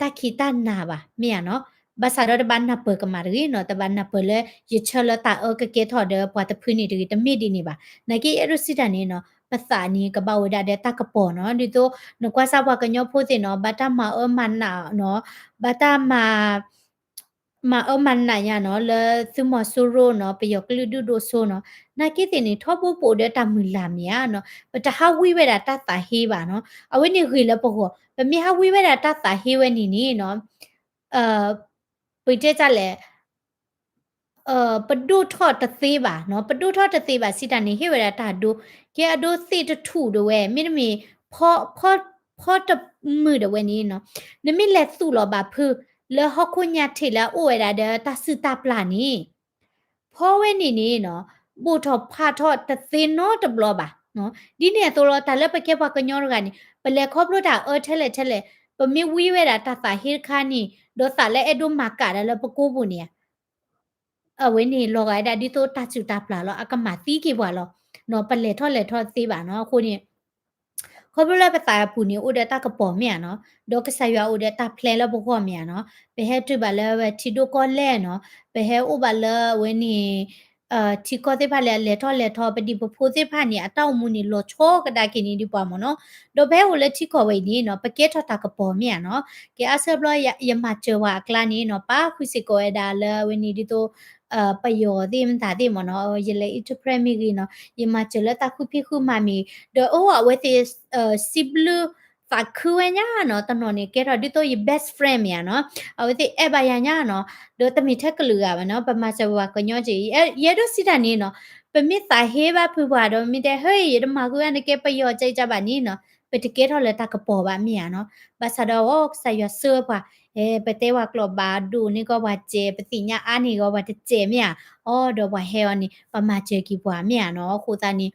တၢ်ခံးတၢ်နၤဘၣ် မ့ၢ်ဧါနီၤ. ဘၣ်ဆၣ်ဒီးတဘၣ်နၢ်ပၢၢ်ကမၣ်တဂ့ၤနီၤ တဘၣ်နၢ်ပၢၢ်လၢယဆၢလၢတၢ်အၢကကဲထီၣ်ဒီးပှၤတဖုန့ၣ်တဂ့ၤ တမ့ၢ်ဒ်န့ၣ်ဘၣ်. နာ်က့ယအဲၣ်ဒိးစံးတၢ်န့ၣ်နီၤ ပသးန့ၣ်ကဘၣ်အိၣ်ဝဲဒၣ်ဒီးတၢ်ကပီၤနီၤ ဒ်သိး နကွၢ်စၢ်ပှၤကညီဖိသ့ၣ်နီၤ ဘၣ်တၢ်မၤအၢမၤနးနီၤ ဘၣ်တၢ်မၤ မၤအၢမၤနးညါနီၤ လၢသုးမီၤစိရိၤနီၤ ပယီၤကလုာ်ဒုၣ်ဒိၣ်စိနီၤ နာ်က့သ့ၣ်န့ၣ် ထီဘိပအိၣ်ဒီးတၢ်မုၢ်လၢ်မ့ၢ်ဧါနီၤ ပတဟးဝံဝဲဒၣ်တၢ်သးဟ့ဘၣ်နီၤ အဝဲန့ၣ်ဂ့ၤလၢပဂီၢ် ပမ့ၢ်ဟးဝံဝဲဒၣ်တၢ်သးဟ့ဝဲန့ၣ်န့ၣ်နီၤ ပတဲတၢ်လဲၣ် ပဒိၣ်ထီၣ်တသ့ဘၣ်နီၤ ပဒိၣ်ထီၣ်တသ့ဘၣ်စံးတၢ်န့ၣ် ဟ့ၣ်ဝဲဒၣ်တၢ်ဒိ ကဲအဒိသ့ၣ်တထူၣ်ဒၣ်ဝဲ မ့တမ့ၢ် ဖီ ဖီ ဖီတမုာ်ဒၣ်ဝဲန့ၣ်နီၤ နမ့ၢ်လဲၤသူၣ်လီၤဘၣ်ဖု လၢဟီၣ်ခိၣ်ညါထံးလၢအအိၣ်ဝဲဒၣ်ဒီးတၢ်စုၣ်တၢ်ပျၢ်န့ၣ် ဖီဝဲန့ၣ်န့ၣ်နီၤ ဘိၣ်ထီၣ်ဖးထီၣ်တသ့နီတဘျီဘၣ်. ဒ်န့ၣ်အသိးလီၤ တၢ်လၢပကဲပှၤကညီတဂၤန့ၣ် ပလဲၤခီဖျိတၢ်အၢထဲလဲၣ်ထဲလဲၣ် ပမ့ၢ်ဝံဝဲဒၣ်တၢ်သးဟ့တခါန့ၣ် ဒီးသးလၢအဲၣ်ဒိးမၤကၣ်ဒၣ်လၢပကိးပူၤန့ၣ် အဝဲန့ၣ်လီၤဂာ်ဝဲဒၣ်ဒ်သိးတၢ်စူၢ်တၢ်ပျၢ်လီၤ အကမၤသံက့ၤပှၤလီၤ. ပလဲၤထီၣ်လဲၤထီၣ်သ့ဘၣ်နီၤ အဃိန့ၣ် ခီဖျိလၢပသးအပူၤန့ၣ် အိၣ်ဒီးတၢ်ကပီၤမ့ၢ်ဧါနီၤ, ဒီးကစၢ်ယွၤအိၣ်ဒီးတၢ် plan လၢပဂီၢ်မ့ၢ်ဧါနီၤ, ပဟဲတုၤဘၣ်လၢဝဲထံဒိၣ်ကီၢ်လဲၢ်နီၤ, ပဟဲအိၣ်ဘၣ်လၢအဝဲန့ၣ် ထံကီၢ်သ့ၣ်တဖၣ်လၢအလဲၤထီၣ်လဲၤထီ ပဒံၣ်ပဖိသ့ၣ်တဖၣ်န့ၣ် အတၢ်အိၣ်မူန့ၣ် လီၤဆီကဒါက့ၤန့ၢ်ဒံးပှၤမ့ၢ်နီၤ, ဒီးပဟဲအိၣ်လၢထံကီၢ်ဝဲအံၤန့ၣ်နီၤ ပကဲထီၣ်တၢ်ကပီၤမ့ၢ်ဧါနီၤ, ကဲအါဆၢဘျီ ယမၤစၢၤဝဲအကျါန့ၣ်နီၤ ပာ်ဃုာ်စ့ၢ်ကီးဝဲဒၣ်လၢအဝဲန့ၣ်ဒ်သိး ပယီၤသ့ၣ်မတၤသ့ၣ်မ့ၢ်နီၤ ယလဲၤ interpret မ့ၢ်ဂ့ၤနီၤ ယမၤစၢၤလၢတၢ်ဃုဖံးဃုမၤမ့ၢ်ဂ့ၤ ဒီးအိၣ်အဝဲသ့ၣ် စံးဘျုးသးခုဝဲညါနီၤ တနီၤန့ၣ် ကဲထီၣ်ဒ်သိးယ best friend မ့ၢ်ဧါနီၤ, အဝဲသ့ၣ်အဲၣ်ဘၣ်ယၤညါနီၤ, ဒီးတမ့ၢ်ထဲကလုာ်ဂၤဘၣ်နီၤ ပမၤစၢၤပှၤကညီက့ၤ ယအဲၣ်ဒိးစံးတၢ်န့ၣ်နီၤ, ပမ့ၢ်သးဟ့ဘၣ်ဖုးပှၤဒီး မ့ၢ်တဲ ဟဲ ယတမၤဃုာ်အါနကဲပယီၤကဲကဘၣ်န့ၣ်နီၤ ပတကဲထီၣ်လၢတၢ်ကပီၤဘၣ်မ့ၢ်ဧါနီၤ, ဘၣ်ဆၣ်ဒီး ကစၢ်ယွၤဆှၢပှၤ ပတဲပှၤကျိာ်ဘၣ်ဒိၣ်န့ၢ်ကီးပှၤစဲး ပသ့ၣ်ညါအါန့ၢ်ကီးပှၤတစဲးမ့ၢ်ဧါ, အီၤဒီးပှၤဟဲအီၤန့ၣ် ပမၤစၢၤက့ၤပှၤမ့ၢ်ဧါနီၤ, အဃိသတးန့ၣ်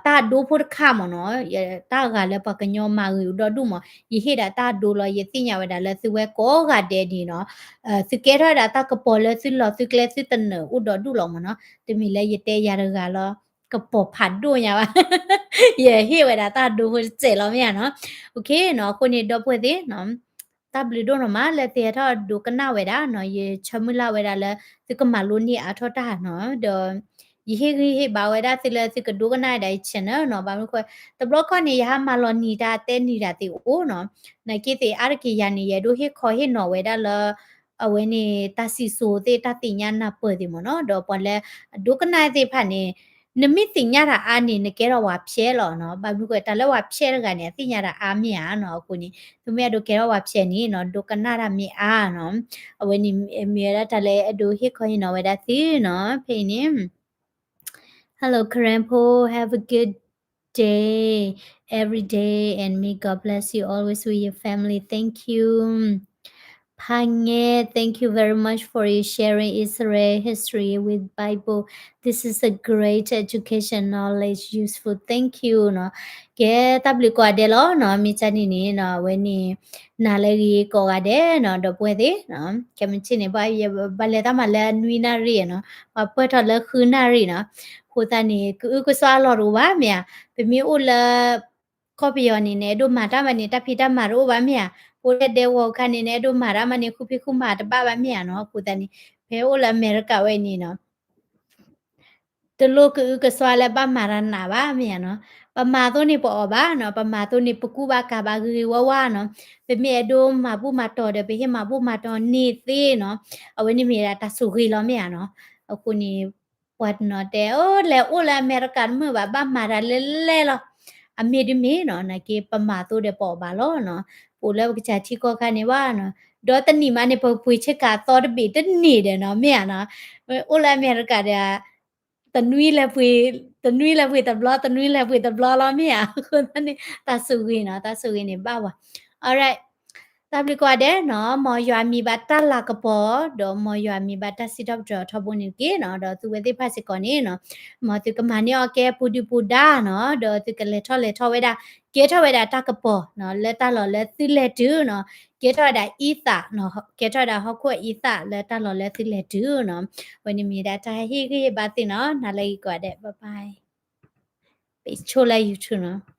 တၢ်အဒိဖိတခါမ့ၢ်နီၤ, တၢ်ဂၤလၢပှၤကညီမၤဂ့ၤအိၣ်ဒီဒူၣ်မ့ၢ် ယဟ့ၣ်ဒၣ်တၢ်အဒိလီၤ ယသ့ၣ်ညါဝဲဒၣ်လၢသုဝဲကိးဂၤဒဲးန့ၣ်နီၤ, သုကဲထီၣ်ဝဲဒၣ်တၢ်ကပီၤလၢသုလီၢ်သုကျဲသုတနၢၤအိၣ်ဒီဒူၣ်လီၤမ့ၢ်နီၤ, တမ့ၢ်လၢယတဲယၤတဂၤလီၤ ကပီၤဖးဒိၣ်ညါဘၣ်, ယဟ့ၣ်ဝဲဒၣ်တၢ်အဒိဖိတစဲးလီၤမ့ၢ်ဧါနီၤ, နီၤ အဃိန့ၣ် ဒီပုၢ်ဝဲၢ်သ့ၣ်နီၤ တၢ်ဘျုးဒိၣ်နီၢ်မးလၢသုဟဲထီၣ်ဒိကနၣ်ဝဲဒၣ်နီၤ, ယဆၢမုၢ်လၢ်ဝဲဒၣ်လၢ သုကမၤလိန့ၢ်အါထီၣ်တၢ်နီၤ, ဒီး ယဟ့ၣ်ဂံၢ်ဟ့ၣ်ဘါဝဲဒၣ်သုလၢသုကဒိကနၣ်ဝဲဒၣ်ယ channel နီၤ, ဘၣ်မနုၤဃိ တဘျီခီန့ၣ် ယဟးမၤလီၤနံၤတၢ်တဲနံၤတၢ်သ့ၣ်အိၣ်နီၤ, နာ်က့သ့ၣ်အါတက့ၢ်ယၤန့ၣ် ယအဲၣ်ဒိးဟ့ၣ်ခီဟ့ၣ်နီၤဝဲဒၣ်လၢ အဝဲန့ၣ် တၢ်စံၣ်စိၤသ့ၣ်တၢ်သ့ၣ်ညါနၢ်ပၢၢ်သ့ၣ်မ့ၢ်နီၤ, ဒီးပှၤလၢအဒိကနၣ်သ့ၣ်တဖၣ်န့ၣ် နမ့ၢ်သ့ၣ်ညါတၢ်အါန့ၣ် နကဲထီၣ်ပှၤဖျဲးလီၤနီၤ, ဘၣ်မနုၤဃိ တၢ်လၢပှၤဖျဲးတဂၤန့ၣ် အသ့ၣ်ညါတၢ်အါမ့ၢ်ဧါနီၤ, အဃိန့ၣ် သုမ့ၢ်အဲၣ်ဒိးကဲထီၣ်ပှၤဖျဲးန့ၣ်နီၤ ဒိကနၣ်တၢ်မ့ၢ်အါနီၤ, အဝဲန့ၣ်မ့ၢ်ဝဲဒၣ်တၢ်လၢအဲၣ်ဒိးဟ့ၣ်ခီဟ့ၣ်နီၤဝဲဒၣ်သုနီၤ, ဖဲအံၤန့ၣ် Hello, Karen Po. Have a good day every day and may God bless you always with your family. Thank you. Panye, thank you very much for your sharing Israel history with Bible. This is a great education, knowledge, useful. Thank you နီၤ. ကဲ တၢ်ဘျုးကိးဂၤဒဲးလီၤနီၤ. မ့ၢ်ကန့ၣ်န့ၣ်နီၤ အဝဲန့ၣ် နၤလၢအဂ့ၤကိးဂၤဒဲးနီၤ ဒီပုၢ်ဝဲၢ်သ့ၣ်နီၤ. ခဲမုၢ်ဆ့ၣ်န့ၣ် ပှၤဘၣ်လဲၤတၢ်မၤလၢနွံနၣ်ရံၣ်နီၤ ပှၤပၢၢ်ထီၣ်လၢဃုနၣ်ရံၣ်နီၤ. အဃိသတးန့ၣ် ကအုကစွါအလီၢ်တအိၣ်ဘၣ်မ့ၢ်ဧါ. ပမ့ၢ်အိၣ်လၢ ကီၢ်ပယီၤန့ၣ် နအဲၣ်ဒိးမၤတၢ်မၤန့ၣ် တၢ်ဖံးတၢ်မၤတအိၣ်ဘၣ်မ့ၢ်ဧါ. ပအိၣ်လၢဒဲကဝီၤအခါန့ၣ် နအဲၣ်ဒိးမၤတၢ်မၤန့ၣ် ဃုဖံးဃုမၤတဘၣ်ဘၣ်မ့ၢ်ဧါနီၤ. အဃိသတးန့ၣ် ဖဲအိၣ်လၢအမဲရကၤဝဲန့ၣ်နီၤ တလိၣ်ကအုကစွါလၢဘၣ်မၤတၢ်နးဘၣ်မ့ၢ်ဧါနီၤ. ပမၤအသိးန့ၣ်ပအီၣ်ဘၣ်နီၤ, ပမၤအသိးန့ၣ်ပကူဘၣ်ကၤဘၣ်ဂ့ၤဂ့ၤဝါဝါနီၤ. ပမ့ၢ်အဲၣ်ဒိးမၤဘူၣ်မၤတီၢ်ဒီး ပဟ့ၣ်မၤဘူၣ်မၤတီၢ်န့ၢ်သ့နီၤ. အဝဲန့ၣ်မ့ၢ်ဒၣ်တၢ်ဆိၣ်ဂ့ၤလီၤမ့ၢ်ဧါနီၤ. အဃိန့ၣ် ပှၤတနီၤတဲ အိၣ်လဲၤအိၣ်လၢအမဲရကၤတမုာ်ဘၣ်, ဘၣ်မၤတၢ်လဲၣ်လဲၣ်လီၤ. အမ့ၢ်ဒ်မ့ၢ်နီၤ, နာ်က့ပမၤအသိးဒီးပအီၣ်ဘၣ်လီၤနီၤ. ပအိၣ်လၢပကစၢ်ထံကီၢ်ခါန့ၣ်ဘၣ်နီၤ, ဒီးတနံၣ်မးန့ၣ် ပပှ့ၤဆ့ကၤအသီတဘ့ၣ်တန့ၢ်ဒီးနီၤ, မ့ၢ်ဧါနီၤ. အိၣ်လၢအမဲရကၤဒီး တနွံလဲၤပှ့ၤ, တနွံလဲၤပှ့ၤတဘျီ, တနွံလဲၤပှ့ၤတဘျီလီၤ မ့ၢ်ဧါ. အဃိသတးန့ၣ် တၢ်ဆိၣ်ဂ့ၤနီၤ, တၢ်ဆိၣ်ဂ့ၤန့ၣ်ဘၣ်ဝဲ. Alright, တၢ်ဘျုးကိးဂၤဒဲးနီၤ, မ်ယွၤမံၤဘၣ်တၢ်လၤကပီၤ, ဒီးမ်ယွၤမံၤဘၣ်တၢ်စံးထီၣ်ပတြၢၤထီဘိန့ၣ်တက့ၢ်နီၤ. ဒီးသုဝဲသ့ၣ်တဖၣ်စ့ၢ်ကီးန့ၣ်နီၤ, မ်သုကမၤန့ၢ်အီၤကဲပူၤဒုၣ်ပူၤဒါနီၤ, ဒီးသုကလဲၤထီၣ်လဲၤထီဝဲဒၣ်, ကဲထီၣ်ဝဲဒၣ်တၢ်ကပီၤနီၤ, လၢတၢ်လီၢ်လၢသုလဲၤတုၤနီၤ, ကဲထီၣ်ဝဲဒၣ်အံသၣ်နီၤ, ကဲထီၣ်ဝဲဒၣ်ဟီၣ်ခိၣ်အံသၣ်လၢတၢ်လီၢ်လၢသုလဲၤတုၤနီၤ. အဝဲန့ၣ်မ့ၢ်ဒၣ်တၢ်ဟ့ၣ်ဂံၢ်ဟ့ၣ်ဘါသုနီၤ, နၤလၢအဂ့ၤကိးဂၤဒဲး, bye bye. ပဆိလၢ YouTube နီၤ.